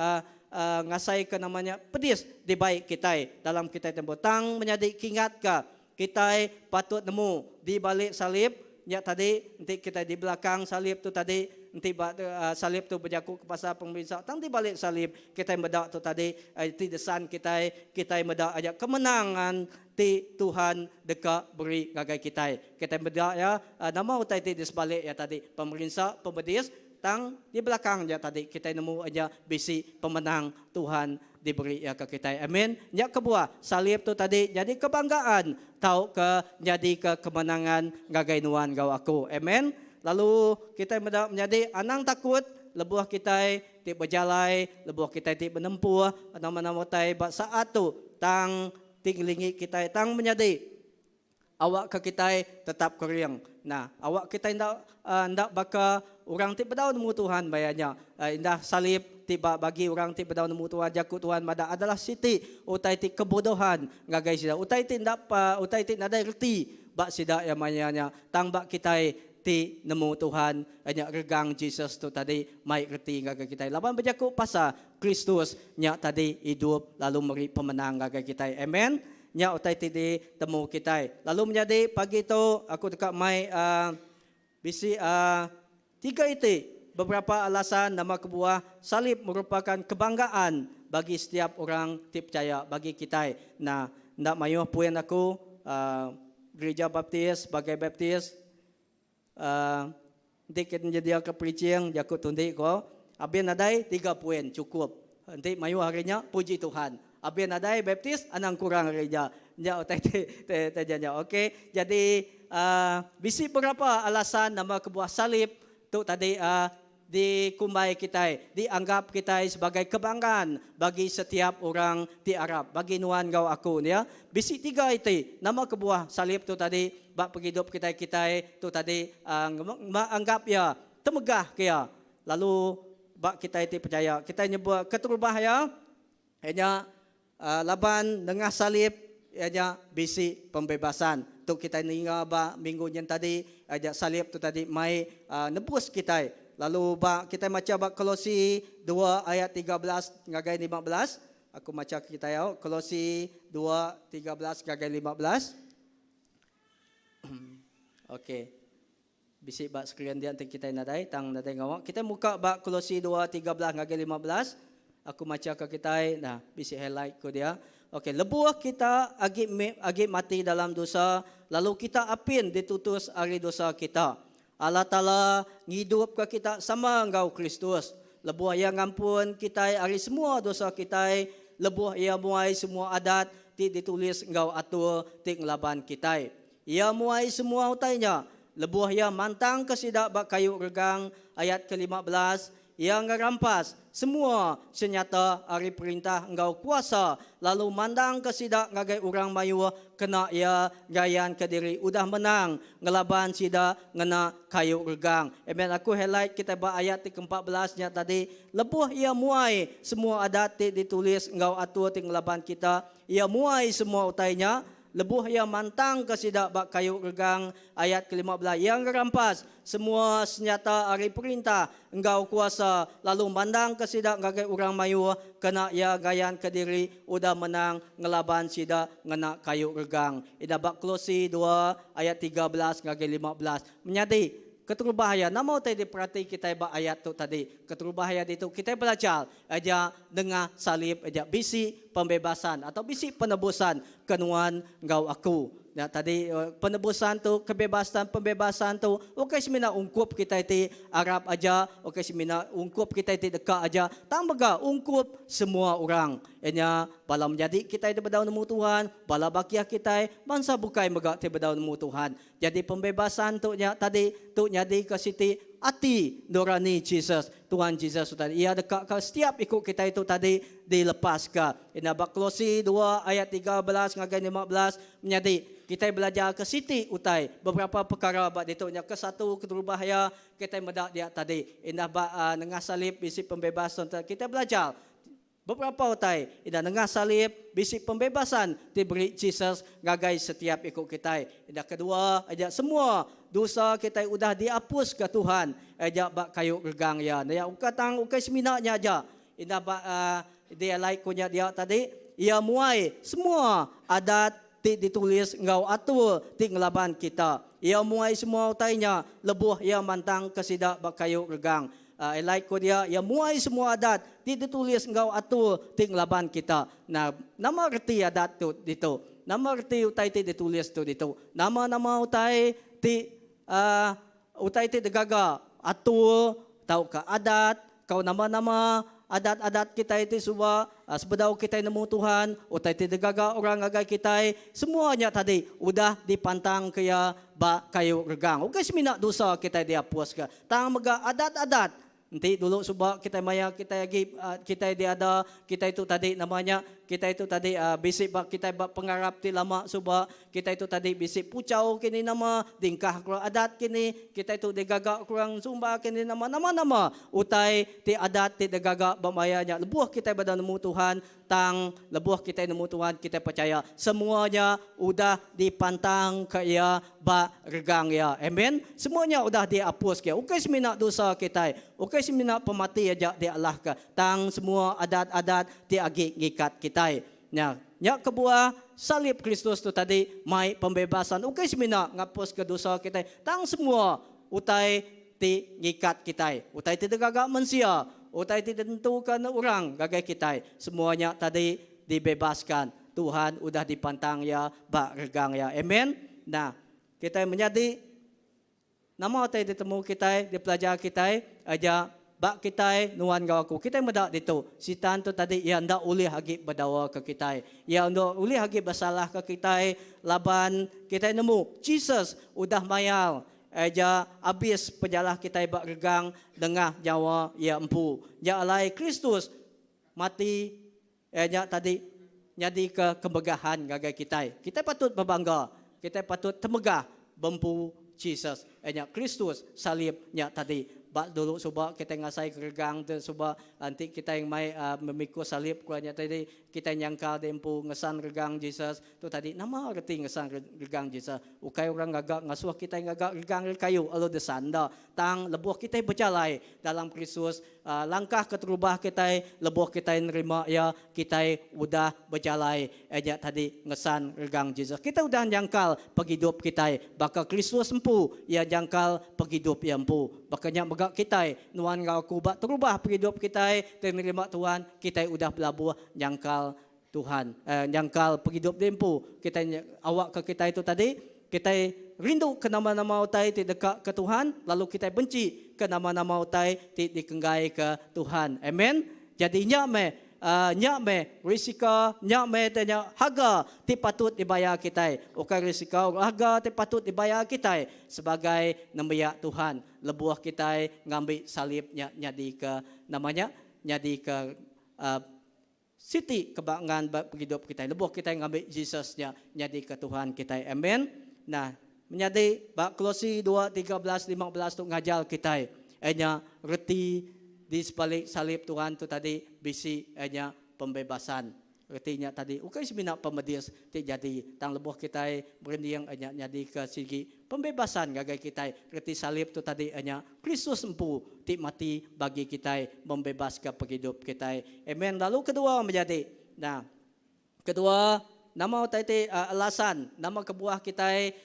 ngasaika nama nya pedis dibai kitai dalam kitai tempuh. Tang menyadi kingatka Kitai patut nemu di balik salib nya tadi enti kitai di belakang salib tu tadi enti ba salib tu bejaku ke pasal pemerinsa tang di balik salib kitai meda tu tadi ti desan kitai kitai meda aja kemenangan ti Tuhan deka beri ngagai kitai. Kitai meda iya nama utai ti di sebalik iya tadi pemerinsa pemedis tang di belakang nya tadi kitai nemu aja bisi pemenang Tuhan diberi iya ke kitai. Amin. Nya kebuah salib tu tadi nyadi kebanggaan tauka nyadika kemenangan ngagai nuan enggau aku. Amen. Lalu kitai meda menyadi anang takut lebuh kitai ti bejalai, lebuh kitai ti benempuh nama-nama utai ba saat tu tang ti ngelingi kitai tang menyadi. Awakka kitai tetap kering. Nah, awak kitai enda enda baka orang ti bedau nemu Tuhan maya nya. Indah salib ti ba bagi orang ti bedau nemu Tuhan, jaku Tuhan madah adalah siti utai ti kebodohan ngagai sida. Utai ti enda utai ti nadai reti ba sida iya maya nya. Tang ba kitai ti nemu Tuhan, nya regang Jesus tu tadi mai reti ngagai kitai. Laban bejaku pasal Kristus nya tadi idup lalu meri pemenang ngagai kitai. Amen. Nya utai ti ditemu kitai. Lalu menyadi pagi tu aku deka mai uhh bisi uhh tiga iti beberapa alasan nama kebuah salib merupakan kebanggaan bagi setiap orang ti pechaya bagi kitai. Nah enda mayuh puin aku uhh gerija baptis sebagai baptis uhh enti ke nyediaka preaching jaku tundi ko abin nadai tiga puin chukup. Enti mayuh ari nya puji Tuhan. Abin nadai baptis anang kurang ari nya. Nya utai ti ti nya. Okey jadi uhh bisi berapa alasan nama kebuah salib tu tadi uhh dikumbai kitai dianggap kitai sebagai kebanggaan bagi setiap orang ti arap bagi nuan enggau aku nya. Bisi tiga iti nama kebuah salib tu tadi ba pengidup kitai kitai tu tadi uhh anggap iya temegah ke iya. Lalu ba kitai ti pechaya, kitai nyebut keterubah iya, iya nya laban nengah salib iya nya bisi pembebasan. Tu kitai ninga ba minggu nyin tadi, iya nya salib tu tadi mai nebus kitai. Lalu ba kitai macha ba Kolosi dua ayat 13 ngagai 15, aku macha ke kitai au, Kolosi dua 13 ngagai 15. Okey. Bisi ba skrin dia enti kitai nadai tang nadai ngawa. Kitai muka ba Kolosi dua 13 ngagai 15. Aku macha ka kitai nah bisi highlight ku dia. Okey lebuh kita agi agi mati dalam dosa lalu kita apin ditutus ari dosa kita. Allah Taala ngidupka kita sama enggau Kristus. Lebuh Iya ngampun kitai ari semua dosa kitai lebuh Iya muai semua adat ti ditulis enggau atur ti ngelaban kitai. Iya muai semua utai nya lebuh iya mantangka sida ba kayu regang, ayat ke 15, Iya ngerampas semua senyata ari perintah enggau kuasa lalu mandangka sida ngagai orang mayuh kena iya ngayanka diri udah menang ngelaban sida ngena kayu regang. Amen. Aku highlight kitai ba ayat ti ke 14 nya tadi, lebuh iya muai semua adat ti ditulis enggau atur ti ngelaban kita, iya muai semua utai nya Lebuh iya mantangka sida ba kayu regang, ayat ke-15, iya ngerampas semua senyata ari perintah enggau kuasa lalu mandangka sida ngagai orang mayuh kena iya ngayanka diri udah menang ngelaban sida ngena kayu regang. Ida ba Kolosi dua ayat 13 ngagai 15. Menyadi, keterubah iya, nama utai diperati kitai ba ayat tu tadi? Keterubah iya ditu kitai belajar Aja nengah salib aja bisi pembebasan atau bisi penebusan ke nuan enggau aku. Nya tadi penebusan tu kebebasan pembebasan tu ukai semina ungkup kitai ti arap aja, ukai semina ungkup kitai ti deka aja tang mega ungkup semua orang. Iya nya bala menyadi kitai ti bedau nemu Tuhan, bala bakih kitai, bansa bukai mega ti bedau nemu Tuhan. Jadi pembebasan tu nya tadi tu nyadika siti. ati nurani Jesus, Tuhan Jesus tu tadi. Iya deka ka setiap iku kitai tu tadi dilepaska. Ina ba Kolosi dua ayat 13 ngagai 15 menyadi kitai belajar ke siti utai beberapa pekara ba ditu nya ke satu keterubah iya kitai meda dia tadi indah ba uh, nengah salib bisi pembebasan kitai belajar Beberapa utai ida nengah salib bisi pembebasan ti beri Jesus ngagai setiap iku kitai. Ida kedua, ija semua dosa kitai udah diapuska Tuhan ija ba kayu regang iya. Nya ukai tang ukai semina nya aja. Indah ba dia alai ku nya dia tadi, iya muai semua adat ti ditulis enggau atur ti ngelaban kita. Iya muai semua utai nya lebuh iya mantangka sida ba kayu regang. Alai ku dia, iya muai semua adat ti ditulis enggau atur ti ngelaban kita. Nah, nama reti adat tu ditu? Nama reti utai ti ditulis tu ditu? Nama-nama utai ti uhh utai ti digaga atur tauka adat kau nama-nama adat-adat kitai ti suba sebedau kitai nemu Tuhan, utai ti digaga orang ngagai kitai, semua nya tadi udah dipantangka iya ba kayu regang. Ukai semina dosa kitai diapuska. Tang mega adat-adat. Enti dulu suba kitai maya kitai agi kitai diada kitai tu tadi nama nya kitai tu tadi bisi ba kitai ba pengarap ti lama suba kitai tu tadi bisi puchau kini nama dingkah kurang adat kini kitai tu digaga kurang sumba kini nama nama nama utai ti adat ti digaga ba maya nya lebuh kitai beda nemu Tuhan Tang, lebuh kitai nemu Tuhan, kitai pechaya semua nya udah dipantangka Iya ba regang Iya. Amen. Semua nya udah diapuska Iya. Ukai semina dosa kitai, ukai semina pemati aja dialahka, tang semua adat-adat ti agi ngikat kitai. Nya, nya kebuah salib Kristus tu tadi mai pembebasan ukai semina ngapuska dosa kitai, tang semua utai ti ngikat kitai, utai ti digaga mensia, utai ti ditentuka orang ngagai kitai, semua nya tadi dibebaskan. Tuhan udah dipantang Iya ba regang Iya. Amen. Nah, kitai menyadi nama utai ditemu kitai, dipelajar kitai aja ba kitai nuan enggau aku. Kitai meda ditu, Sitan tu tadi iya enda ulih agi bedawaka kitai. Iya enda ulih agi besalahka kitai laban kitai nemu Jesus udah mayar Aja abis penyalah kitai ba regang nengah nyawa iya empu. Nya alai Kristus mati iya nya tadi nyadika kemegahan ngagai kitai. Kitai patut bebangga, kitai patut temegah bempu Jesus iya nya Kristus salib nya tadi. Ba dulu suba kitai ngasaika regang tu suba enti kitai mai memikul salib ku nya tadi kitai nyangka diri empu ngesan regang Jesus. Tu tadi nama reti ngesan regang Jesus? Ukai orang ngaga ngasuh kitai ngaga regang ari kayu lalu desan enda. Tang lebuh kitai bejalai dalam Kristus, langkah keterubah kitai lebuh kitai nerima iya, kitai udah bejalai nya tadi ngesan regang Jesus. Kitai udah nyangkal pengidup kitai baka Kristus empu iya nyangkal pengidup iya empu. Baka nya mega kitai, nuan enggau aku ba terubah pengidup kitai ti nerima Tuhan, kitai udah belabuh nyangkal Tuhan nyangkal pengidup diri empu kitai awakka kitai tu tadi kitai rindu ke nama-nama utai ti deka ke Tuhan lalu kitai benci ke nama-nama utai ti dikenggai ke Tuhan. Amen. Jadi nya meh nya meh risiko nya meh te nya harga ti patut dibayar kitai ukai risiko harga ti patut dibayar kitai sebagai nembiak Tuhan lebuh kitai ngambi salib nya nyadi ke nama nya nyadi ke Siti kebangan ba pengidup kitai lebuh kitai ngambi Jesus nya nyadika Tuhan kitai. Amen. Nah, menyadi ba Kolosi 2, 13, 15 tu ngajar kitai iya nya reti di sebalik salib Tuhan tu tadi bisi iya nya pembebasan. Reti nya tadi ukai semina pemedis ti jadi tang lebuh kitai berunding iya nya nyadika sigi Pembebasan ngagai kitai reti salib tu tadi iya nya Kristus empu ti mati bagi kitai membebaska pengidup kitai. Amen. Lalu kedua menyadi. Nah. Kedua, nama utai ti alasan nama kebuah kitai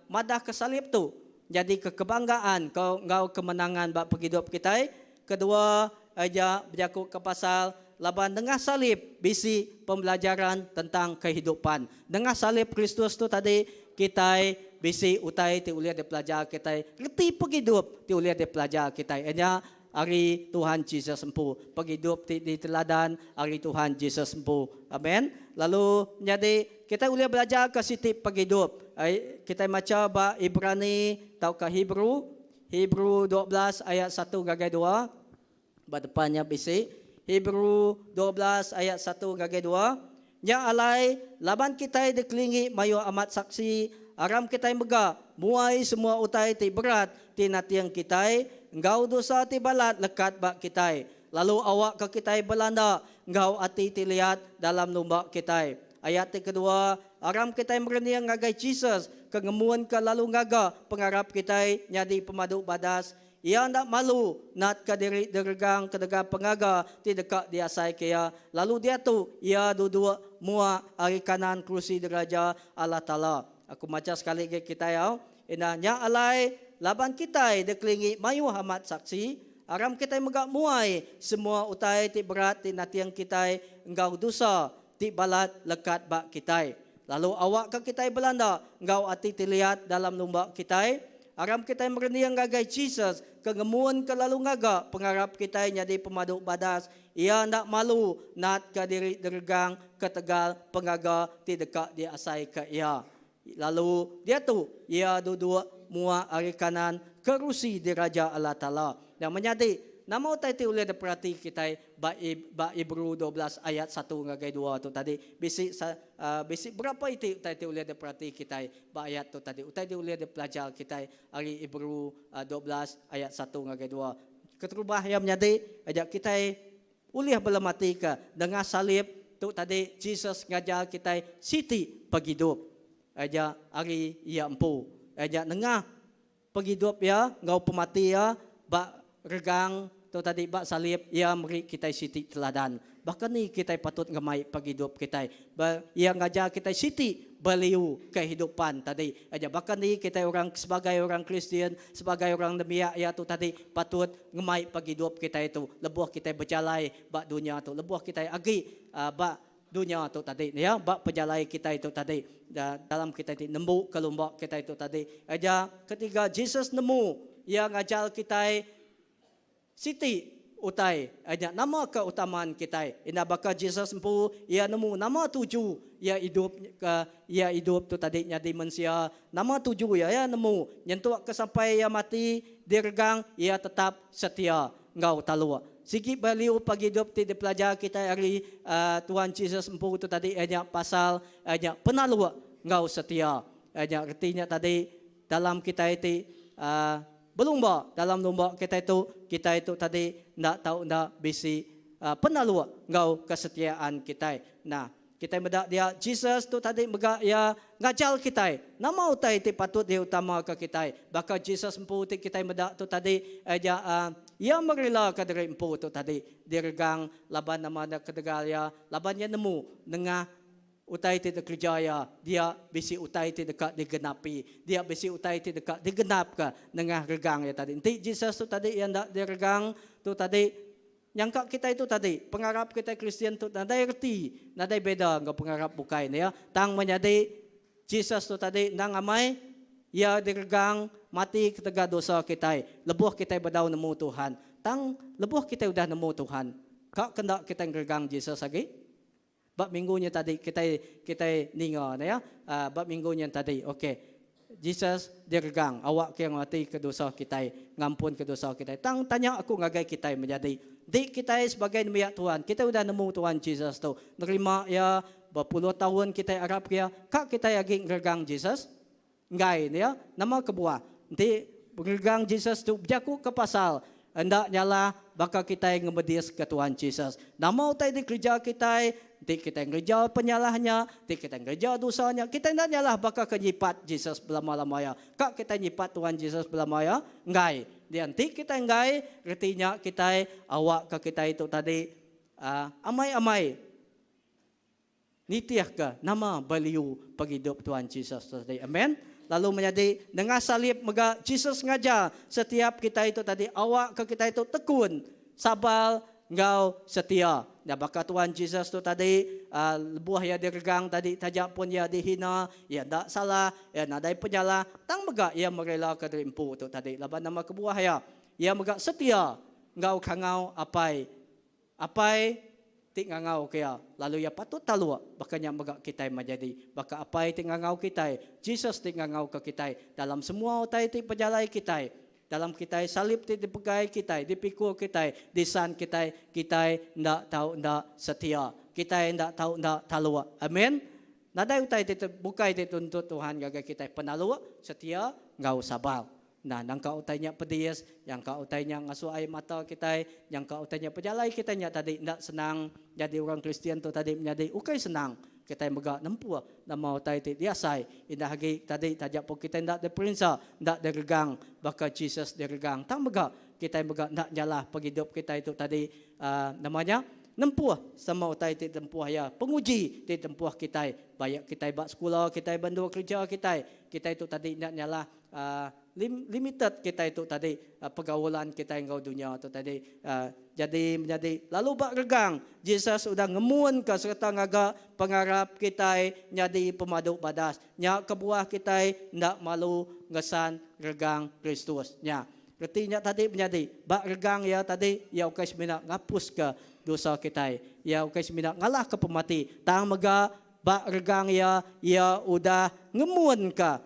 madahka salib tu nyadika kebanggaan enggau kemenangan ba pengidup kitai? Kedua, iya bejakuka pasal laban nengah salib bisi pembelajaran tentang kehidupan. Nengah salib Kristus tu tadi, kitai bisi utai ti ulih dipelajar kitai, reti pengidup ti ulih dipelajar kitai iya nya ari Tuhan Jesus empu. Pengidup ti diteladan ari Tuhan Jesus empu. Amen. Lalu nyadi kitai ulih belajarka siti pengidup. Kitai macha ba Ibrani tauka Hebrew. Hebrew 12 ayat 1 ngagai 2. Ba depan nya bisi. Hebrew 12 ayat 1 ngagai 2. Nya alai, laban kitai dikelingi mayuh amat saksi, aram kitai mega muai semua utai ti berat ti nating kitai, enggau dosa ti balat lekat ba kitai, lalu awakka kitai belanda enggau ati ti liat dalam lumba kitai. Ayat ti kedua, aram kitai merening ngagai Jesus ke ngemunka lalu ngaga pengarap kitai nyadi pemadu badas. Iya enda malu natka diri diregang ketegal pengaga ti deka diasaika iya, lalu diatu iya duduk mua ari kanan kerusi diraja Allah Taala. Aku macha sekali agi kitai au. Indah nya alai, laban kitai dikelingi mayuh amat saksi, aram kitai mega muai semua utai ti berat ti nating kitai enggau dosa ti balat lekat ba kitai. Lalu awakka kitai belanda enggau ati ti liat dalam lumba kitai. Aram kitai merening ngagai Jesus ke ngemunka lalu ngaga pengarap kitai nyadi pemadu badas. Iya enda malu natka diri diregang ketegal pengaga ti deka diasaika iya. Lalu diatu iya duduk muak ari kanan kerusi diraja Allah Taala. Nya menyadi, nama utai ti ulih diperati kitai ba ba Hebrew 12 ayat 1 ngagai 2 tu tadi? Bisi bisi berapa iti utai ti ulih diperati kitai Ba ayat tu tadi, utai ti ulih dipelajar kitai ari Hebrew 12 ayat 1 ngagai 2. Keterubah iya menyadi, aja kitai ulih belematika nengah salib tu tadi Jesus ngajar kitai siti pengidup aja ari iya empu. Aja nengah Pengidup iya enggau pemati iya ba regang tu tadi ba salib iya meri kitai siti teladan. Baka ni kitai patut ngemai pengidup kitai? Ba iya ngajar kitai siti value kehidupan tadi aja. Baka ni kitai orang sebagai orang Kristian, sebagai orang nembiak iya tu tadi patut ngemai pengidup kitai tu lebuh kitai bejalai ba dunya tu, lebuh kitai agi ba Dunya tu tadi ya ba pejalai kitai tu tadi dalam kitai ti nembu ke lumba kitai tu tadi aja ketiga Jesus nemu iya ngajar kitai siti utai aja nama keutamaan kitai indah baka Jesus empu iya nemu nama tuju iya idup ke iya idup tu tadi nyadi mensia nama tuju iya iya nemu nyentuk ke sampai iya mati diregang iya tetap setia enggau taluk. Sigi value pengidup ti dipelajar kitai ari Tuhan Jesus empu tu tadi iya nya pasal iya nya penaluk enggau setia. Iya nya reti nya tadi dalam kitai ti belumba dalam lumba kitai tu, kitai tu tadi enda tau enda bisi penaluk enggau kesetiaan kitai. Nah. Kitai meda dia, Jesus tu tadi mega iya ngajar kitai nama utai ti patut diutamaka kitai. Baka Jesus empu ti kitai meda tu tadi aja iya merelaka diri empu tu tadi diregang laban nama enda ketegal iya laban iya nemu nengah utai ti dikereja iya dia bisi utai ti deka digenapi, dia bisi utai ti deka digenapka nengah regang iya tadi. Enti Jesus tu tadi iya enda diregang tu tadi Nyangka kitai tu tadi, pengarap kitai Kristian tu nadai reti, nadai beda enggau pengarap bukai ne ya. Tang menyadi Jesus tu tadi endang amai iya diregang mati ketegal dosa kitai lebuh kitai bedau nemu Tuhan. Tang lebuh kitai udah nemu Tuhan, ka ke enda kitai ngeregang Jesus agi? Ba minggu nya tadi kitai kitai ninga ne ya. Ba minggu nya tadi ok. Jesus diregang awak ke ngemati ke dosa kitai, ngampun ke dosa kitai. Tang tanya aku ngagai kitai menyadi, enti kitai sebagai nembiak Tuhan, kitai udah nemu Tuhan Jesus tu, nerima iya bepuluh taun kitai arap ke iya, ka kitai agi ngeregang Jesus? Enggai ne ya. Nama kebuah? Enti ngeregang Jesus tu bejaku ke pasal enda nyalah baka kitai ngemediska Tuhan Jesus. Nama utai dikereja kitai enti kitai ngereja penyalah nya, enti kitai ngereja dosa nya, kitai enda nyalah baka ke nyipat Jesus belama-lama iya. Ka kitai nyipat Tuhan Jesus belama iya? Enggai. Dia enti kitai enggai, reti nya kitai awakka kitai tu tadi aaa amai-amai. Nitihka nama value pengidup Tuhan Jesus tu tadi. Amen. Lalu menyadi nengah salib mega Jesus ngajar setiap kitai tu tadi awakka kitai tu tekun, sabar enggau setia. Nya baka Tuhan Jesus tu tadi lebuh iya diregang tadi taja pun iya dihina, iya enda salah, iya nadai penyalah tang mega iya merelaka diri empu tu tadi laban nama kebuah iya. Iya mega setia enggau kangau Apai. Apai ti ngangau ke iya, lalu iya patut taluk, baka nya mega kitai menjadi baka Apai ti ngangau kitai, Jesus ti ngangau ke kitai dalam semua utai ti pejalai kitai. Dalam kitai salib ti dipegai kitai, dipikul kitai, disan kitai, kitai enda tau enda setia. Kitai enda tau enda taluk. Amen. Nadai utai ti bukai ti tuntut Tuhan ngagai kitai penaluk, setia enggau sabar. Nah, nangka utai nya pedis, nyangka utai nya ngasuh ai mata kitai, nyangka utai nya pejalai kitai nya tadi enda senang. Nyadi orang Kristian tu tadi menyadi ukai senang. Kitai mega nempuh nama utai ti diasai. Indah agi tadi taja pun kitai enda diperinsa, enda diregang baka Jesus diregang. Tang mega kitai mega enda nyalah pengidup kitai tu tadi uhh nama nya nempuh sama utai ti tempuh iya, penguji ti tempuh kitai. Baik kitai ba sekula kitai ba endur kereja kitai, kitai tu tadi enda nyalah uhh limited kitai tu tadi pergaulan kitai enggau dunya tu tadi jadi menyadi lalu ba regang Jesus udah ngemunka sereta ngaga pengarap kitai nyadi pemadu badas nya kebuah kitai enda malu ngesan regang Kristus nya reti nya tadi menyadi ba regang iya tadi iya ukai semina ngapuska dosa kitai iya ukai semina ngalahka pemati tang mega ba regang iya iya udah ngemunka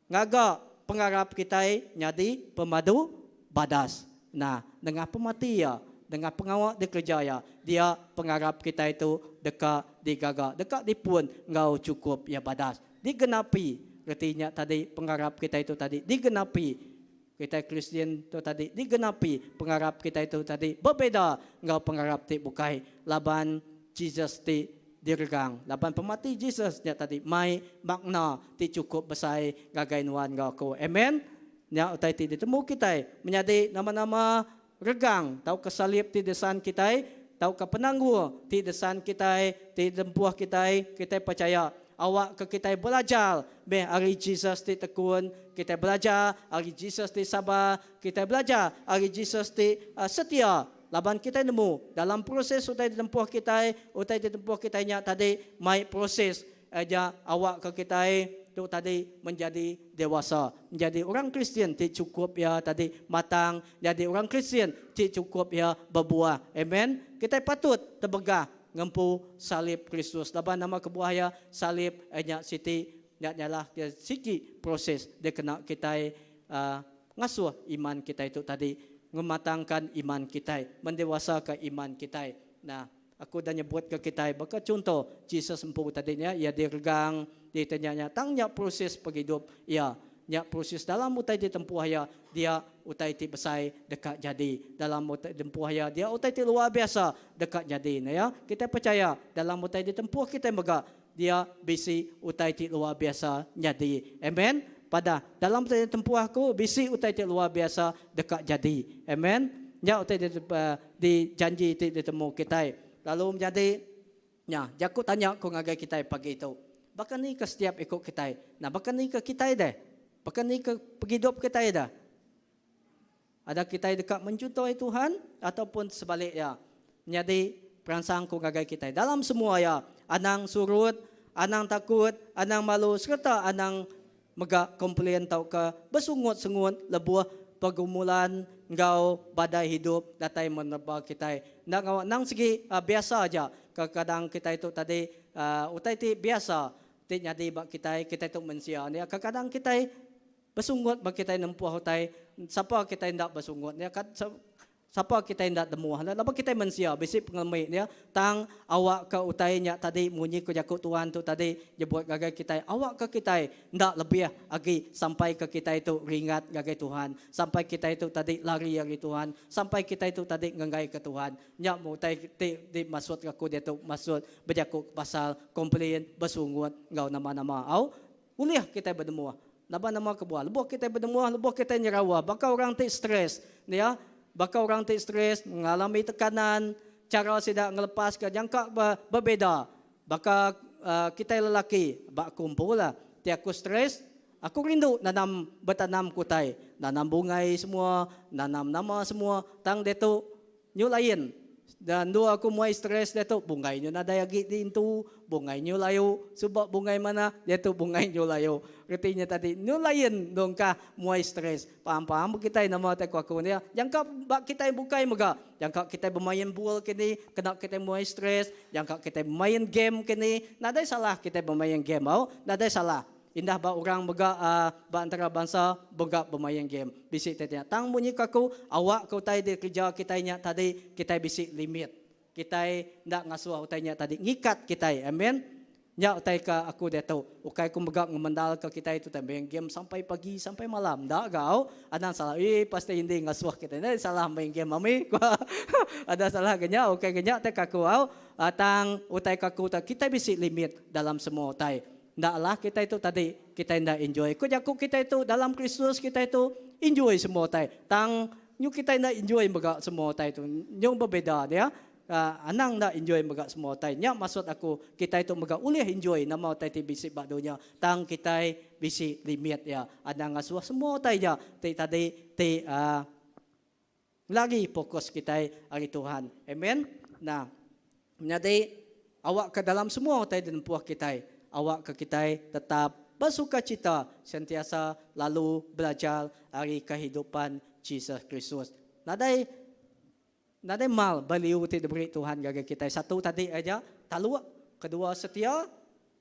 Ngaga pengarap kitai nyadi pemadu badas. Nah, nengah pemati iya, nengah pengawa dikereja iya, dia pengarap kitai tu deka digaga, deka dipun enggau chukup iya badas. Digenapi, reti nya tadi pengarap kitai tu tadi digenapi. Kitai Kristian tu tadi digenapi pengarap kitai tu tadi bebeda enggau pengarap ti bukai laban Jesus ti diregang laban pemati Jesus nya tadi mai makna ti chukup besai ngagai nuan enggau aku. Amen. Nya utai ti ditemu kitai menyadi nama-nama regang tauka salib ti desan kitai tauka penanggul ti desan kitai ti dempuh kitai, kitai pechaya awakka kitai belajar meh ari Jesus ti tekun, kitai belajar ari Jesus ti sabar, kitai belajar ari Jesus ti setia laban kitai nemu dalam proses utai ditempuh kitai, utai ditempuh kitai nya tadi mai proses nya awakka kitai tu tadi menjadi dewasa, menjadi orang Kristian ti chukup iya tadi matang, nyadi orang Kristian ti chukup iya bebuah. Amen. Kitai patut tebegah ngempu salib Kristus laban nama kebuah iya salib nya siti nya nyalah ke sigi proses dikena kitai uhh ngasuh iman kitai tu tadi ngematangka iman kitai, mendewasaka iman kitai. Nah. Aku udah nyebut ke kitai baka chunto Jesus empu tadi nya iya diregang ditanya nya tang nya proses pengidup iya nya proses dalam utai ti tempuh iya dia utai ti besai deka jadi dalam utai tempuh iya dia utai ti luar biasa deka nyadi ne ya kitai pechaya dalam utai ditempuh kitai mega dia bisi utai ti luar biasa nyadi amen padah dalam utai ditempuh aku bisi utai ti luar biasa deka jadi amen nya utai ti Di janji ti ditemu kitai. Lalu menyadi nya, jaku tanya ku ngagai kitai pagi tu, baka ni ke setiap iku kitai? Nah, baka ni ke kitai deh? Baka ni ke pengidup kitai deh? Ada kitai deka mencuntoi Tuhan ataupun sebalik iya? Menyadi peransang ku ngagai kitai dalam semua iya, anang surut, anang takut, anang malu sereta anang Mega komplain tauka besungut-sengut lebuh pergumulan enggau badai hidup datai menerba kitai. Enda ngawa endang sigi biasa aja. Kekadang kitai tu tadi utai ti biasa ti nyadi ba kitai, kitai tu mensia nya. Kekadang kitai besungut ba kitai nempuh utai, sapa kitai enda besungut nya. Sapa kitai enda temuh ne laban kitai mensia bisi pengelemi nya tang awakka utai nya tadi munyi ku jaku Tuhan tu tadi nyebut ngagai kitai awakka kitai enda lebih agi sampai ke kitai tu ringat ngagai Tuhan sampai kitai tu tadi lari ari Tuhan sampai kitai tu tadi ngenggaika Tuhan nya meh utai ti dimaksud aku diatu maksud bejaku pasal komplain besungut enggau nama-nama au ulih kitai benemuh Laban nama kebuah? Lebuh kitai benemuh, lebuh kitai nyerawa, baka orang ti stres, nya, baka orang ti stres, ngalami tekanan, chara sida ngelepaska nyangka bebeda. Baka kitai lelaki, ba aku empu lah, ti aku stres, aku rindu nanam betanam ke utai, nanam bungai semua, nanam nama semua, tang diatu Nyu lain. Da endur aku muai stress diatu bungai nyu nadai agi diintu, bungai nyu layu, suba bungai manah diatu bungai nyu layu. Reti nya tadi nyu lain endur engkah muai stress. Paham-paham kitai nama tai ku aku nya. Jangka ba kitai bukai mega. Jangka kitai bemain bul kini kena kitai muai stress, jangka kitai bemain game kini nadai salah kitai bemain game au, nadai salah. Indah ba orang mega ba antara bansa mega bemain game. Bisi ti nya. Tang munyi ke aku, awak ke utai dikereja kitai nya tadi kitai bisi limit. Kitai enda ngasuh utai nya tadi ngikat kitai. Amen. Nya utai ke aku diatu. Ukai ku mega ngemendalka kitai tu main game sampai pagi sampai malam. Enda ga au. Anang salah. Ii pastor Indi ngasuh kitai. Enda salah main game ami. Ada salah ga nya. Ukai ga nya utai ke aku au. Tang utai ke aku tu kitai bisi limit dalam semua utai. Enda alah kitai tu tadi kitai enda enjoy. Ku jaku kitai tu dalam Kristus kitai tu enjoy semua utai. Tang nyu kitai enda enjoy mega semua utai tu. Nyu bebeda dia. Anang enda enjoy mega semua utai. Nya maksud aku kitai tu mega ulih enjoy nama utai ti bisi ba dunya tang kitai bisi limit iya. Anang ngasuh semua utai nya ti tadi ti uhh lari fokus kitai ari Tuhan. Amen. Nah menyadi awakka dalam semua utai dinempuh kitai awakka kitai tetap besukacita sentiasa lalu belajar ari kehidupan Jesus Kristus. Nadai Nadai mal value ti diberi Tuhan ngagai kitai. Satu tadi aja, taluk. Kedua setia.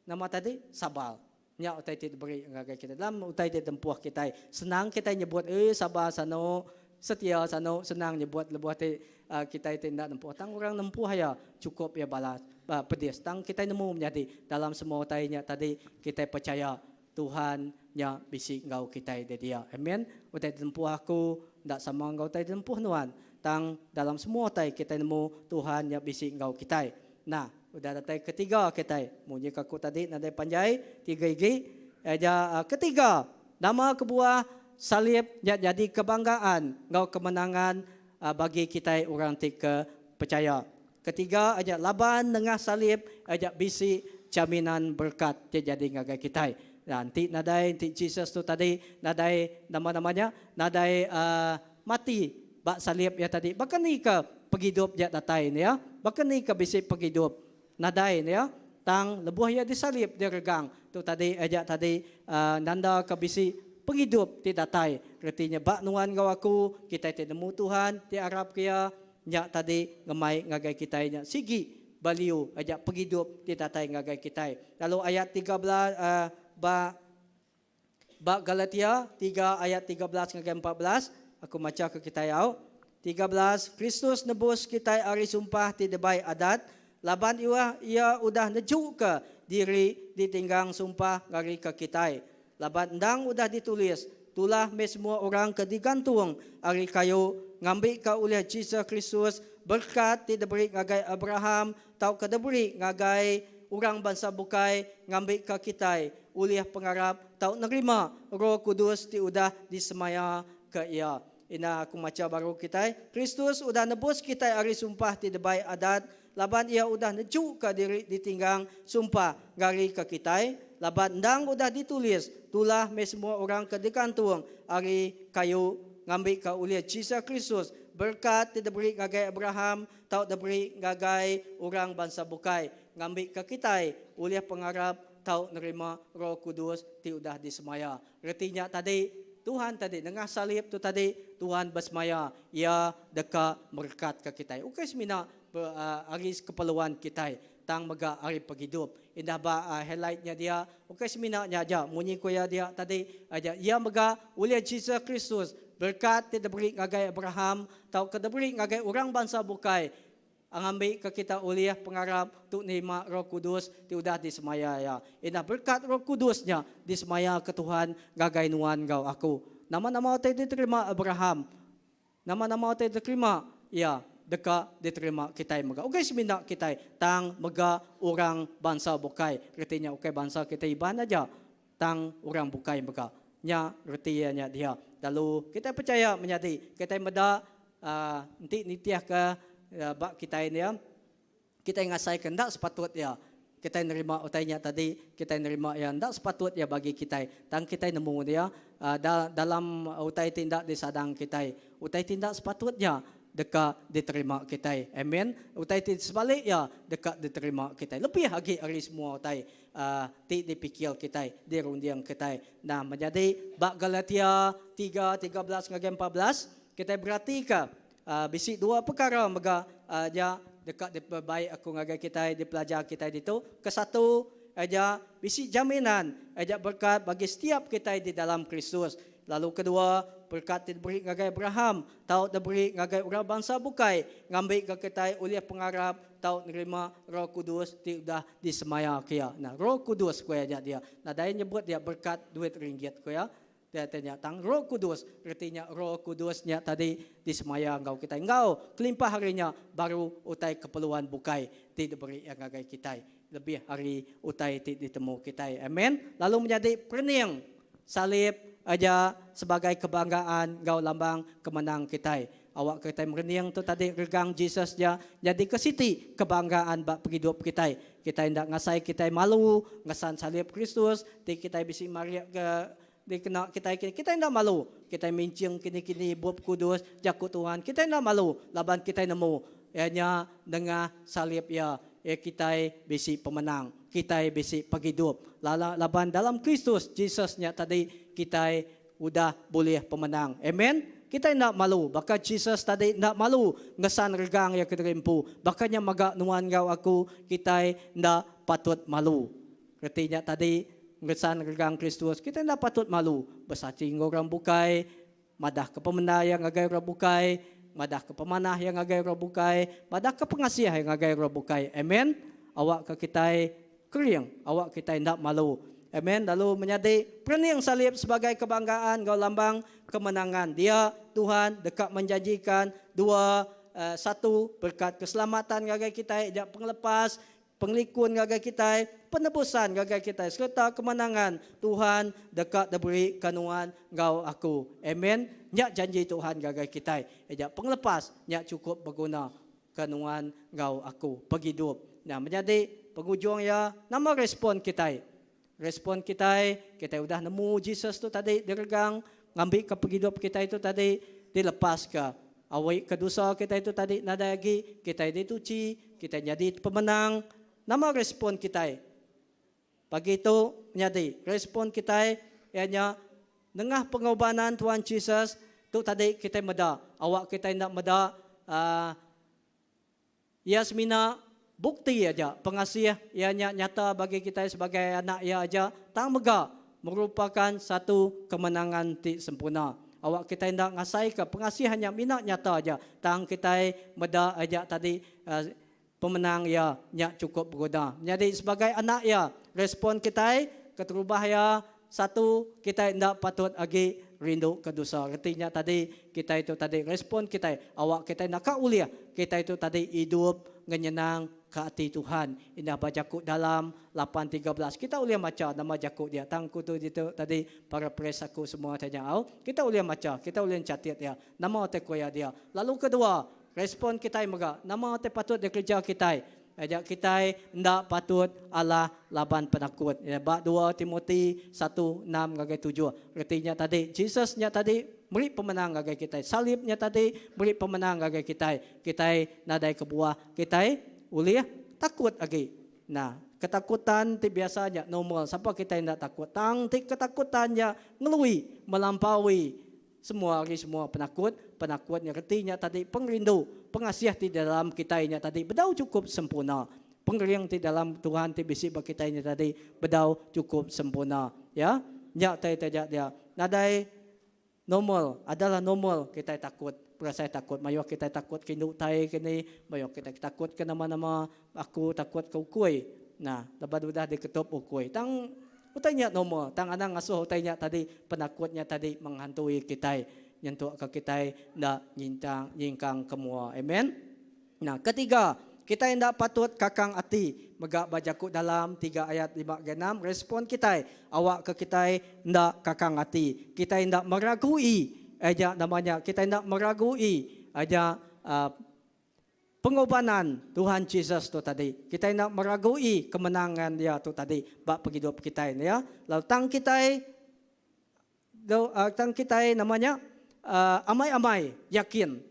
Nama tadi? Sabar. Nya utai ti diberi ngagai kitai. Dalam utai ti tempuh kitai. Senang kitai nyebut eh sabar sanu, setia sanu, senang nyebut lebuh ti kitai ti enda nempuh. Tang orang nempuh iya chukup iya balas pedis. Tang kitai nemu menyadi dalam semua utai nya tadi kitai pechaya Tuhan nya bisi enggau kitai di dia. Amen. Utai ditempuh aku enda sama enggau utai ditempuh nuan. Tang dalam semua utai kitai nemu Tuhan nya bisi enggau kitai. Nah, udah datai ketiga kitai. Munyi ke aku tadi nadai panjai, tiga igi. Aja ketiga, nama kebuah salib nya nyadi kebanggaan enggau kemenangan bagi kitai orang ti ke pechaya. Ketiga, aja laban nengah salib aja bisi jaminan berekat ti jadi ngagai kitai. Nah, enti nadai enti Jesus tu tadi nadai nama-nama nya, nadai uhh mati ba salib iya tadi, baka ni ke pengidup nya datai ne ya? Baka ni ke bisi pengidup? Nadai ne ya. Tang lebuh iya disalib diregang tu tadi aja tadi uhh nanda ke bisi pengidup ti datai. Reti nya ba nuan enggau aku, kitai ti nemu Tuhan, ti arap ke iya, Nya tadi ngemai ngagai kitai nya sigi baliu aja pengidup ti datai ngagai kitai. Lalu ayat 13 ba ba Galatia tiga ayat 13 ngagai 14 aku macha ke kitai au. 13 Kristus nebus kitai ari sumpah ti dibai adat laban iwah iya udah nejuka diri ditinggang sumpah ngarika kitai. Laban endang udah ditulis, Tulah meh semua orang ke digantung ari kayu, ngambika ulih Jesus Kristus berekat ti diberi ngagai Abraham tauka diberi ngagai orang bansa bukai, ngambika kitai ulih pengarap tau nerima Roh Kudus ti udah disemayaka Iya. Ina aku macha baru kitai, Kristus udah nebus kitai ari sumpah ti dibai adat, laban Iya udah nejuka diri ditinggang sumpah ngarika kitai, laban endang udah ditulis, Tulah meh semua orang ke digantung ari kayu, ngambika ulih Jesus Kristus berekat ti diberi ngagai Abraham tau diberi ngagai orang bansa bukai, ngambika kitai ulih pengarap tau nerima Roh Kudus ti udah disemaya. Reti nya tadi, Tuhan tadi nengah salib tu tadi, Tuhan besemaya Iya deka merekatka kitai. Ukai semina ari keperluan kitai, tang mega ari pengidup. Indah ba highlight nya dia, ukai semina nya aja, munyi ku iya dia tadi aja, iya mega ulih Jesus Kristus, berekat ti diberi ngagai Abraham tauka diberi ngagai orang bansa bukai, Ngambika kita ulih pengarap tu nerima Roh Kudus ti udah disemaya Iya. Indah berekat Roh Kudus nya disemayaka Tuhan ngagai nuan enggau aku. Nama-nama utai diterima Abraham, nama-nama utai diterima iya, deka diterima kitai mega. Ukai semina kitai, tang mega orang bansa bukai. Reti nya ukai bansa kitai Iban aja, tang orang bukai mega. Nya reti iya nya dia. Lalu kitai pechaya menyadi, kitai meda Enti nitihka ba kitai nya, kitai ngasaika enda sepatut iya kitai nerima utai nya tadi, kitai nerima iya enda sepatut iya bagi kitai. Tang kitai nemu dia dalam utai ti enda disadang kitai, utai ti enda sepatut nya deka diterima kitai. Amen. Utai ti sebalik iya deka diterima kitai lebih agi ari semua utai ti dipikir kitai, dirunding kitai. Nah, menyadi ba Galatia tiga, 13 ngagai 14, Kitai beratika bisi dua pekara mega nya deka dibai aku ngagai kitai dipelajar kitai ditu. Kesatu aja bisi jaminan aja berkat bagi setiap kitai di dalam Kristus. Lalu kedua, berkat ti diberi ngagai Abraham tau diberi ngagai orang bansa bukai ngambika kitai ulih pengarap tau nerima Roh Kudus ti udah disemaya ke iya. Nah, Roh Kudus ku iya nya dia. Nadai nyebut dia berkat duit ringgit ku iya. Dia ti nya tang Roh Kudus reti nya Roh Kudus nya tadi disemaya enggau kitai enggau kelimpah ari nya baru utai keperluan bukai ti diberi iya ngagai kitai lebih ari utai ti ditemu kitai. Amen. Lalu menyadi perening salib aja sebagai kebanggaan enggau lambang kemenang kitai. Awak kitai merening tu tadi regang Jesus nya nyadika siti kebanggaan ba pengidup kitai. Kitai enda ngasai kitai malu ngesan salib Kristus ti kitai bisi marik ke dikena kitai kini. Kitai enda malu. Kitai minching kini-kini Bup Kudus, Jaku Tuhan. Kitai enda malu laban kitai nemu iya nya nengah salib iya, iya kitai bisi pemenang. Kitai bisi pengidup. Laban dalam Kristus Jesus nya tadi kitai Udah bulih pemenang. Amen. Kitai enda malu baka Jesus tadi enda malu ngesan regang iya kediri empu. Baka nya mega nuan enggau aku kitai enda patut malu. Reti nya tadi ngesan regang Kristus kitai enda patut malu besachi enggau orang bukai, madahka pemendar iya ngagai orang bukai, madahka pemanah iya ngagai orang bukai, madahka pengasih iya ngagai orang bukai. Amen. Awakka kitai Kering, awak kitai enda malu. Amen. Lalu menyadi perening salib sebagai kebanggaan enggau lambang kemenangan. Dia, Tuhan, deka menjanjikan dua, satu, berkat keselamatan ngagai kitai, nya pengelepas, pengelikun ngagai kitai, penebusan ngagai kitai sereta kemenangan Tuhan deka diberi ke nuan enggau aku. Amen. Nya janji Tuhan ngagai kitai. Nya pengelepas nya chukup beguna. Ke nuan enggau aku pengidup. Nya menyadi pengujung iya, nama respon kitai? Respon kitai, kitai udah nemu Jesus tu tadi diregang ngambika pengidup kitai tu tadi dilepaska. Awikka dosa kitai tu tadi nadai agi, kitai dituchi, kitai nyadi pemenang. Nama respon kitai? Pagi tu, menyadi, respon kitai iya nya nengah pengorbanan Tuan Jesus tu tadi kitai meda. Awak kitai enda meda uhh iya semina bukti aja pengasih iya nya nyata bagi kitai sebagai anak iya aja tang mega merupakan satu kemenangan ti sempurna. Awak kitai enda ngasaika pengasih nya mina nyata aja tang kitai meda aja tadi uhh Pemenang iya nya chukup beguna. Nyadi sebagai anak iya, respon kitai keterubah iya, satu, kitai enda patut agi rindu ke dosa. Reti nya tadi, kitai tu tadi respon kitai, awak kitai naka ulih kitai tu tadi idup ngenyenang ke ati Tuhan. Indah ba jaku dalam 8:13 kita ulih macha nama jaku dia. Tang ku tu ditu tadi paraphrase aku semua tanya au. Kita ulih macha, kita ulih enchatit iya. Nama utai ku iya dia. Lalu kedua, Respon kitai mega, nama ti patut dikereja kitai? Aja kitai enda patut alah laban penakut. Ya, ba 2 Timoti 1, 6 ngagai 7. Reti nya tadi, Jesus nya tadi meri pemenang ngagai kitai. Salib nya tadi meri pemenang ngagai kitai. Kitai nadai kebuah kitai ulih takut agi. Nah, ketakutan ti biasa nya normal. Sapa kitai enda takut? Tang ti ketakutan nya ngelui, melampaui Semua ari semua penakut, penakut nya reti nya tadi pengerindu, pengasih ti dalam kitai nya tadi bedau chukup sempurna. Pengering ti dalam Tuhan ti bisi ba kitai nya tadi bedau chukup sempurna. Ya, nya tai taja dia. Nadai normal, adalah normal kitai takut, berasai takut. Mayuh kitai takut ke indu tai ke ni, mayuh kitai takut ke nama-nama, aku takut ke ukui. Nah, laban udah diketup ukui. Tang Utai nya normal, tang anang ngasuh utai nya tadi penakut nya tadi menghantui kitai nyentukka kitai enda nyintang nyingkang ke mua. Amen. Nah, ketiga, kitai enda patut kakang ati mega ba jaku dalam 3 ayat 5 ngagai 6 respon kitai awakka kitai enda kakang ati. Kitai enda meragui aja nama nya, kitai enda meragui aja uhh Pengorbanan Tuhan Jesus tu tadi. Kitai enda meragui kemenangan Iya tu tadi ba pengidup kitai ne ya. Lalu tang kitai tang kitai nama nya amai-amai yakin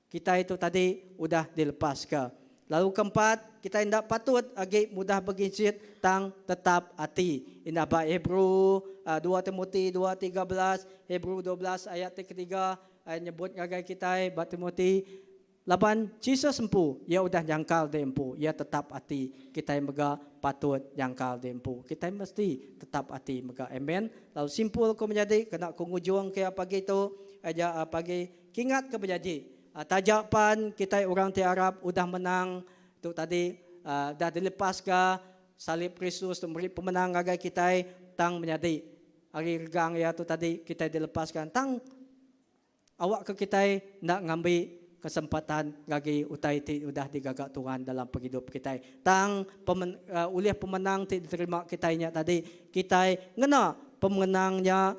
kitai tu tadi udah dilepaska. Lalu keempat, kitai enda patut agi mudah beginsit tang tetap ati. Indah ba Hebrew 2 Timoti 2:13, Hebrew 12 ayat ti ketiga nyebut ngagai kitai ba Timoti. Laban Jesus empu, iya udah nyangkal diri empu, iya tetap ati, kitai mega patut nyangkal diri empu. Kitai mesti tetap ati mega. Amen. Lalu simpul ku menyadi kena ku ngujung ke pagi tu, aja pagi kingat ke bejaji. Taja pan kitai orang ti arap udah menang tu tadi dah dilepaska salib Kristus tu meri pemenang ngagai kitai tang menyadi ari regang iya tu tadi kitai dilepaska tang Awakka kitai enda ngambi kesempatan ngagi utai ti udah digaga Tuhan dalam pengidup kitai. Tang, pemen, ulih pemenang ti diterima kitai nya tadi, kitai ngena pemenang nya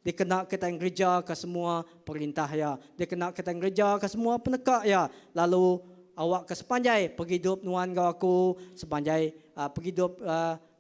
dikena kitai ngerejaka semua perintah Iya, dikena kitai ngerejaka semua peneka Iya. Lalu awakka sepanjai pengidup nuan enggau aku, sepanjai pengidup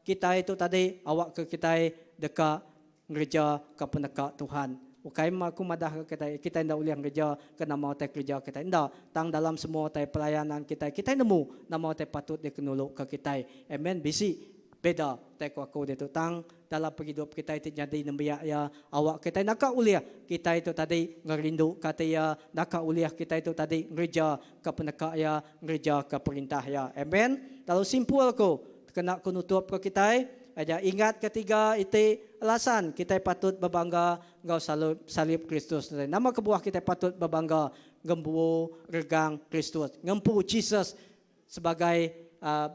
kitai tu tadi, awakka kitai deka Ngereja ka peneka Tuhan. Ukai meh aku madah ka kitai, kitai enda ulih ngereja ka nama utai kereja kitai. Enda. Tang dalam semua utai pelayanan kitai, kitai nemu nama utai patut dikenulu ka kitai. Amen. Bisi beda utai ku aku ditu. Tang dalam pengidup kitai ti nyadi nembiak iya, awak kitai naka ulih kitai tu tadi ngerindu ka ati iya, naka ulih kitai tu tadi ngereja ka peneka iya, ngereja ka perintah iya. Amen. Lalu simpul ku kena ku nutup ka kitai. Aja ingat ketiga iti alasan kitai patut bebangga enggau salib Kristus. Nama kebuah kitai patut bebangga ngempu regang Kristus, ngempu Jesus sebagai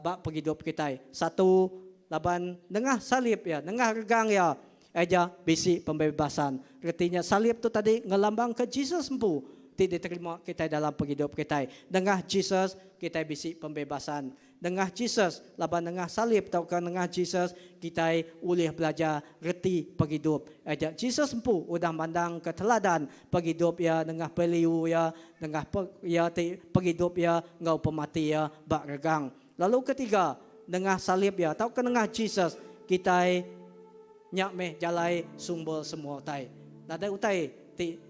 ba pengidup kitai? Satu, laban nengah salib iya, nengah regang iya aja bisi pembebasan. Reti nya salib tu tadi ngelambangka Jesus empu ti diterima kitai dalam pengidup kitai. Nengah Jesus kitai bisi pembebasan. Nengah Jesus, laban nengah salib tauka nengah Jesus, kitai ulih belajar reti pengidup. Aja Jesus empu udah mandangka teladan pengidup iya nengah value iya, nengah iya ti pengidup iya enggau pemati iya ba regang. Lalu ketiga, nengah salib iya tauka nengah Jesus, kitai nya meh jalai sumber semua utai. Nadai utai ti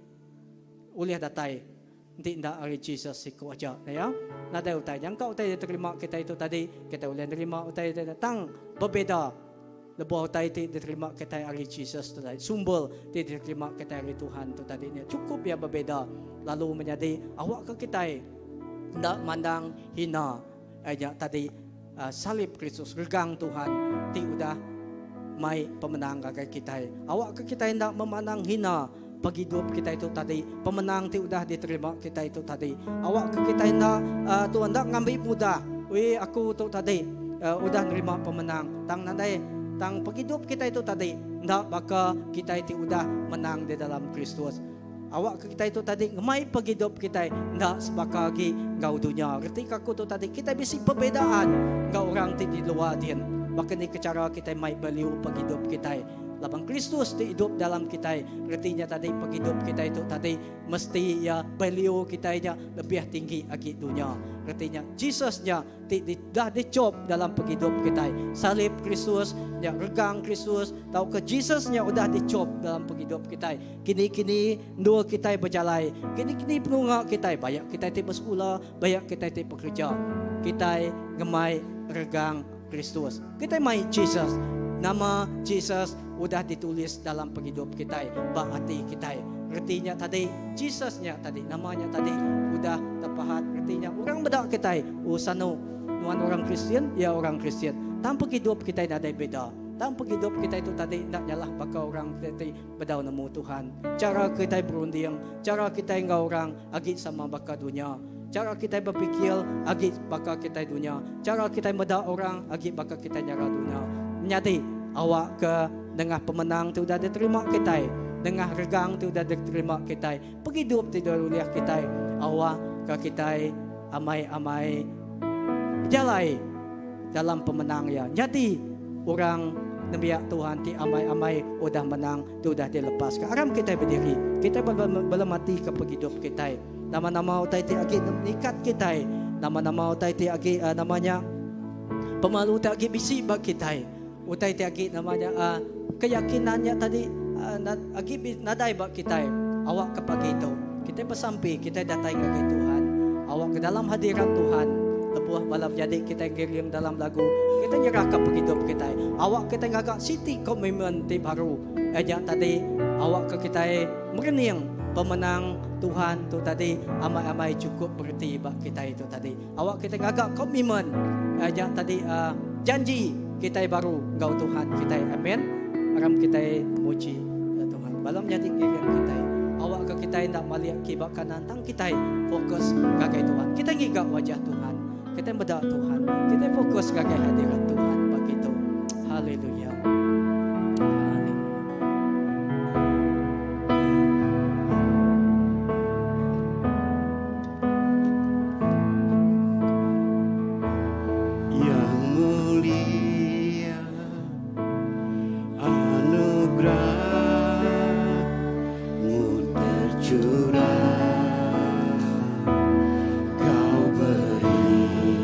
ulih datai. Enti enda ari Jesus siku aja, ya. Nadai utai nyangka utai diterima kitai tu tadi, kitai ulih nerima utai ti tang bebeda lebuh utai ti diterima kitai ari Jesus tu tadi. Sumber ti diterima kitai ari Tuhan tu tadi nya chukup iya bebeda lalu menyadi awakka kitai enda mandang hina nya tadi salib Kristus regang Tuhan ti udah mai pemenang ngagai kitai. Awakka kitai enda memandang hina Pengidup kitai tu tadi, pemenang ti udah diterima kitai tu tadi. Awakka kitai enda tu enda ngambi mudah. Ui aku tu tadi udah nerima pemenang tang nadai tang pengidup kitai tu tadi enda baka kitai ti udah menang di dalam Kristus. Awakka kitai tu tadi ngemai pengidup kitai enda sebaka agi enggau dunya. Reti ka aku tu tadi kitai bisi perbedaan enggau orang ti di luar din. Baka ni ke chara kitai mai value pengidup kitai. Laban Kristus ti idup dalam kitai, reti nya tadi pengidup kitai tu tadi mesti iya value kitai nya lebih tinggi agi dunya. Reti nya Jesus nya ti dah dichop dalam pengidup kitai. Salib Kristus nya regang Kristus tauka Jesus nya udah dichop dalam pengidup kitai. Kini-kini endur kitai bejalai, kini-kini penunga kitai bayak kitai ti besekula, bayak kitai ti bekereja. Kitai ngemai regang Kristus. Kitai mai Jesus. Nama Jesus udah ditulis dalam pengidup kitai, ba ati kitai. Reti nya tadi, Jesus nya tadi, nama nya tadi udah tepahat. Reti nya orang meda kitai, oh sanu, nuan orang Kristian, iya orang Kristian. Tang pengidup kitai nadai beda. Tang pengidup kitai tu tadi enda nyalah baka orang ti bedau nemu Tuhan. Chara kitai berunding, chara kitai enggau orang agi sama baka dunya. Chara kitai bepikir agi baka kitai dunya. Chara kitai meda orang agi baka kitai nyara dunya. Menyadi, awakka nengah pemenang ti udah diterima kitai, nengah regang ti udah diterima kitai, pengidup ti diulih kitai, awakka kitai amai-amai bejalai dalam pemenang iya. Nyadi orang nembiak Tuhan ti amai-amai udah menang ti udah dilepaska. Aram kitai bediri. Kitai belematika pengidup kitai. Nama-nama utai ti agi nikat kitai. Nama-nama utai ti agi nama nya pemalu ti agi bisi ba kitai. Utai ti agi nama nya keyakinan nya tadi agi nadai ba kitai. Awakka pagi tu kitai besampi kitai datai ngagai Tuhan. Awakka dalam hadirat Tuhan lebuh bala menyadi kitai ngiring dalam lagu kitai nyerahka pengidup kitai. Awak kitai ngaga siti komitmen ti baru. Nya tadi awakka kitai merening pemenang. Tuhan tu tadi amai-amai chukup bereti ba kitai tu tadi. Awak kitai ngaga komitmen nya tadi janji kitai baru enggau Tuhan kitai. Amen. Aram kitai muji Tuhan. Bala menyadi ngiring kitai. Awakka kitai enda malik kiba kanan tang kitai fokus ngagai Tuhan. Kitai ngiga wajah Tuhan. Kitai meda Tuhan. Kitai fokus ngagai hadirat Tuhan pagi tu. Haleluya. Haleluya. Yang mulia anugerahmu tercurah Kau berikan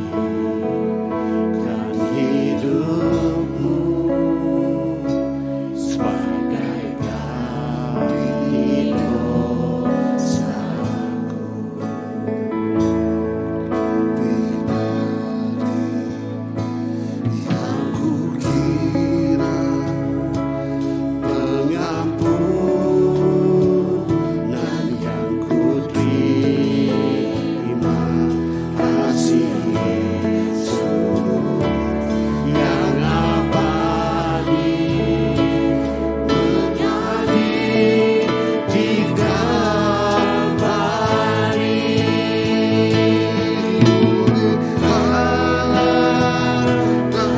hidupmu sebagai ganti dosaku. Yang kukira pengampunan yang ku terima kasih Yesus yang abadi menjadi di Kalvari.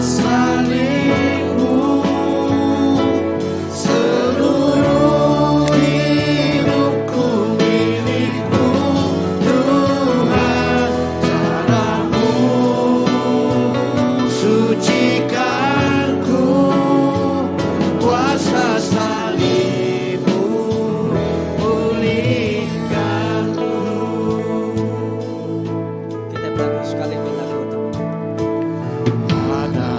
Salibmu seluruh hidupku milikmu Tuhan darahmu sucikan ku kuasa salibmu pulihkan ku. Kita belagu sekali belagu tu. Ada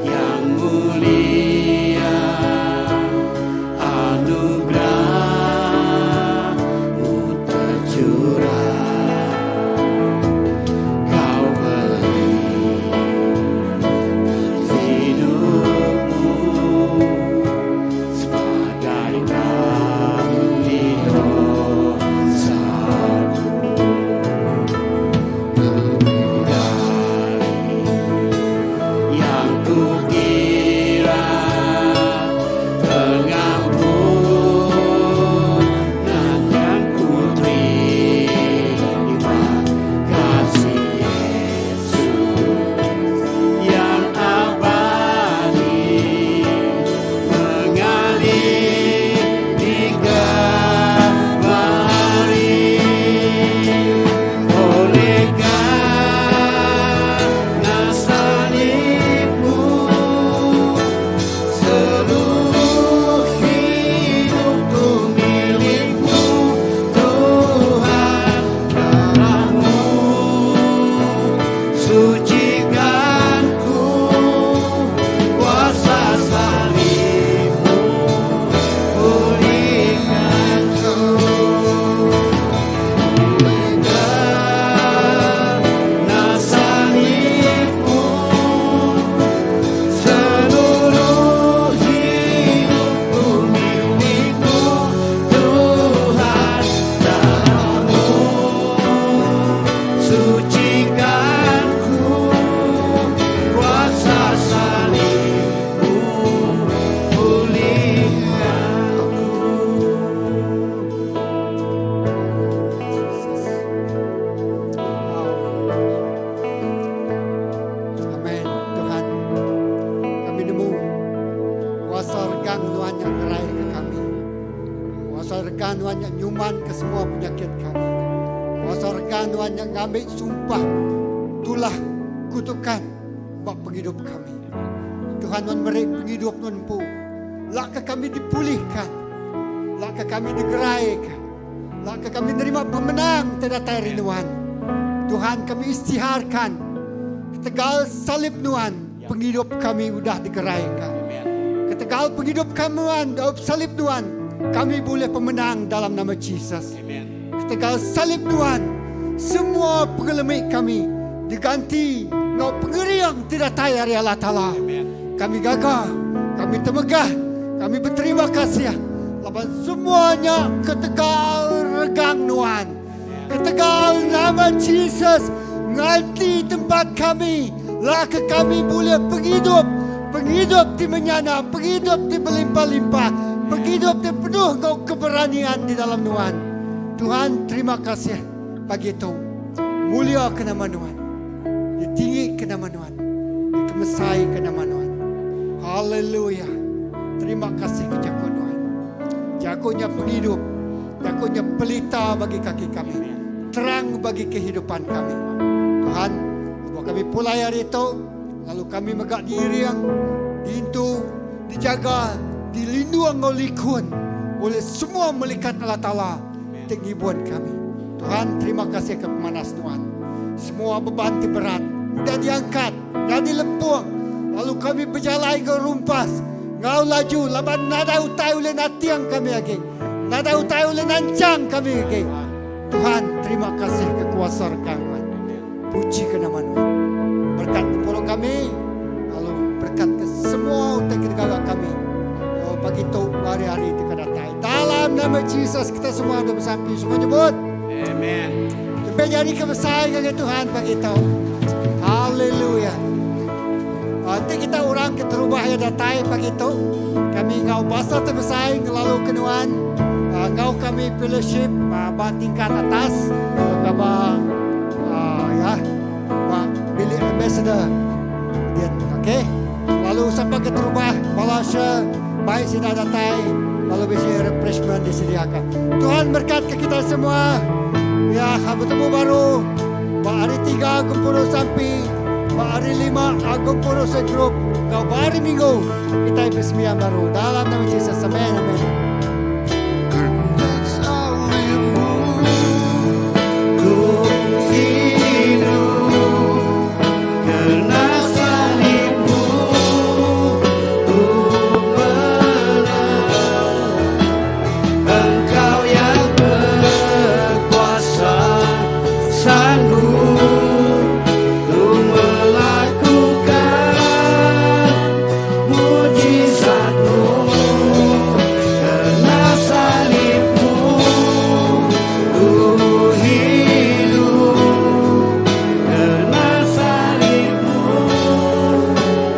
yang mulia anugerahmu tercurah Kau beri hidupmu sebagai ganti dosaku lebih dari yang kukira pengampunan yang ku terima kasih Yesus yang abadi mengalir di Kalvari oleh karena salibmu seluruh hidupku milikmu Tuhan darahmu sucikan ku kuasa salibmu pulihkan ku karena salibmu seluruh hidupku milikmu Tuhan darahmu sucikan ku kuasa salibmu pulihkan ku. Amen. Tuhan, kami nemu kuasa regang Nuan nya ngerai ke kami. Kuasa regang Nuan nya nyuman ke semua penyakit kami. Kuasa regang Nuan nya ngambil sumpah tulah kutukan ba pengidup kami. Tuhan Nuan meri pengidup Nuan empu. Lak ke kami dipulihkan. Lak ke kami digeraikan. Lak ke kami nerima pemenang ti datai ari Nuan. Tuhan kami istiharkan ketegal salib Nuan pengidup kami udah digeraikan. Ketegal pengidup kami Nuan dalam salib Nuan kami bulih pemenang dalam nama Jesus. Ketegal salib Nuan semua pengelemi kami diganti enggau pengering ti datai ari Allah Taala. Kami gaga, kami temegah, kami beterima kasih. Laban semua nya ketegal regang Nuan. Ketegal nama Jesus nganti tempat kami, laka kami bulih pengidup, pengidup ti menyana, pengidup ti belimpah-limpah, pengidup ti penuh enggau keberanian di dalam Nuan. Tuhan, terima kasih pagi tu. Mulia ke nama Nuan. Ditinggi ke nama Nuan. Dikemesai ke nama Nuan. Haleluya. Terima kasih ke jaku Nuan. Jaku nya pengidup. Jaku nya pelita bagi kaki kami. Terang bagi kehidupan kami. Tuhan, lebuh kami pulai hari itu, lalu kami mega diiring, diintu, dijaga, dilindung enggau likun oleh semua melikat Allah Taala ti ngibun kami. Tuhan, terima kasih ke pemanas Nuan. Semua beban ti berat udah diangkat nyadi lempung lalu kami bejalai enggau rumpas enggau laju laban nadai utai ulih nating kami agi, nadai utai ulih nanchang kami agi. Tuhan, terima kasih ke kuasa rekang Nuan. Puji ke nama Nuan. Berkat gempuru kami lalu berkat ke semua utai ke digaga kami. Oh, pagi tu hari-hari ti ka datai. Dalam nama Jesus kita semua udah besampi semua nyebut. Amen. Lebih jadi kebesar ngagai Tuhan pagi tu. Haleluya. Enti kita orang ke terubah ya datai pagi tu, kami enggau basa terbesar ngelalu ke nuan, enggau kami fellowship ba tingkat atas, tauka ba ya ba bilik ambassador din. Okey. Lalu sapa ke terubah bala usher bai sida datai lalu bisi refreshment disediaka. Tuhan berkat ke kita semua. Ya, betemu baru ba hari 3 gempuru sampi, ba hari 5 gempuru segrup, enggau ba hari Minggu kita besembiang baru. Dalam nama Jesus. Amen. Amen.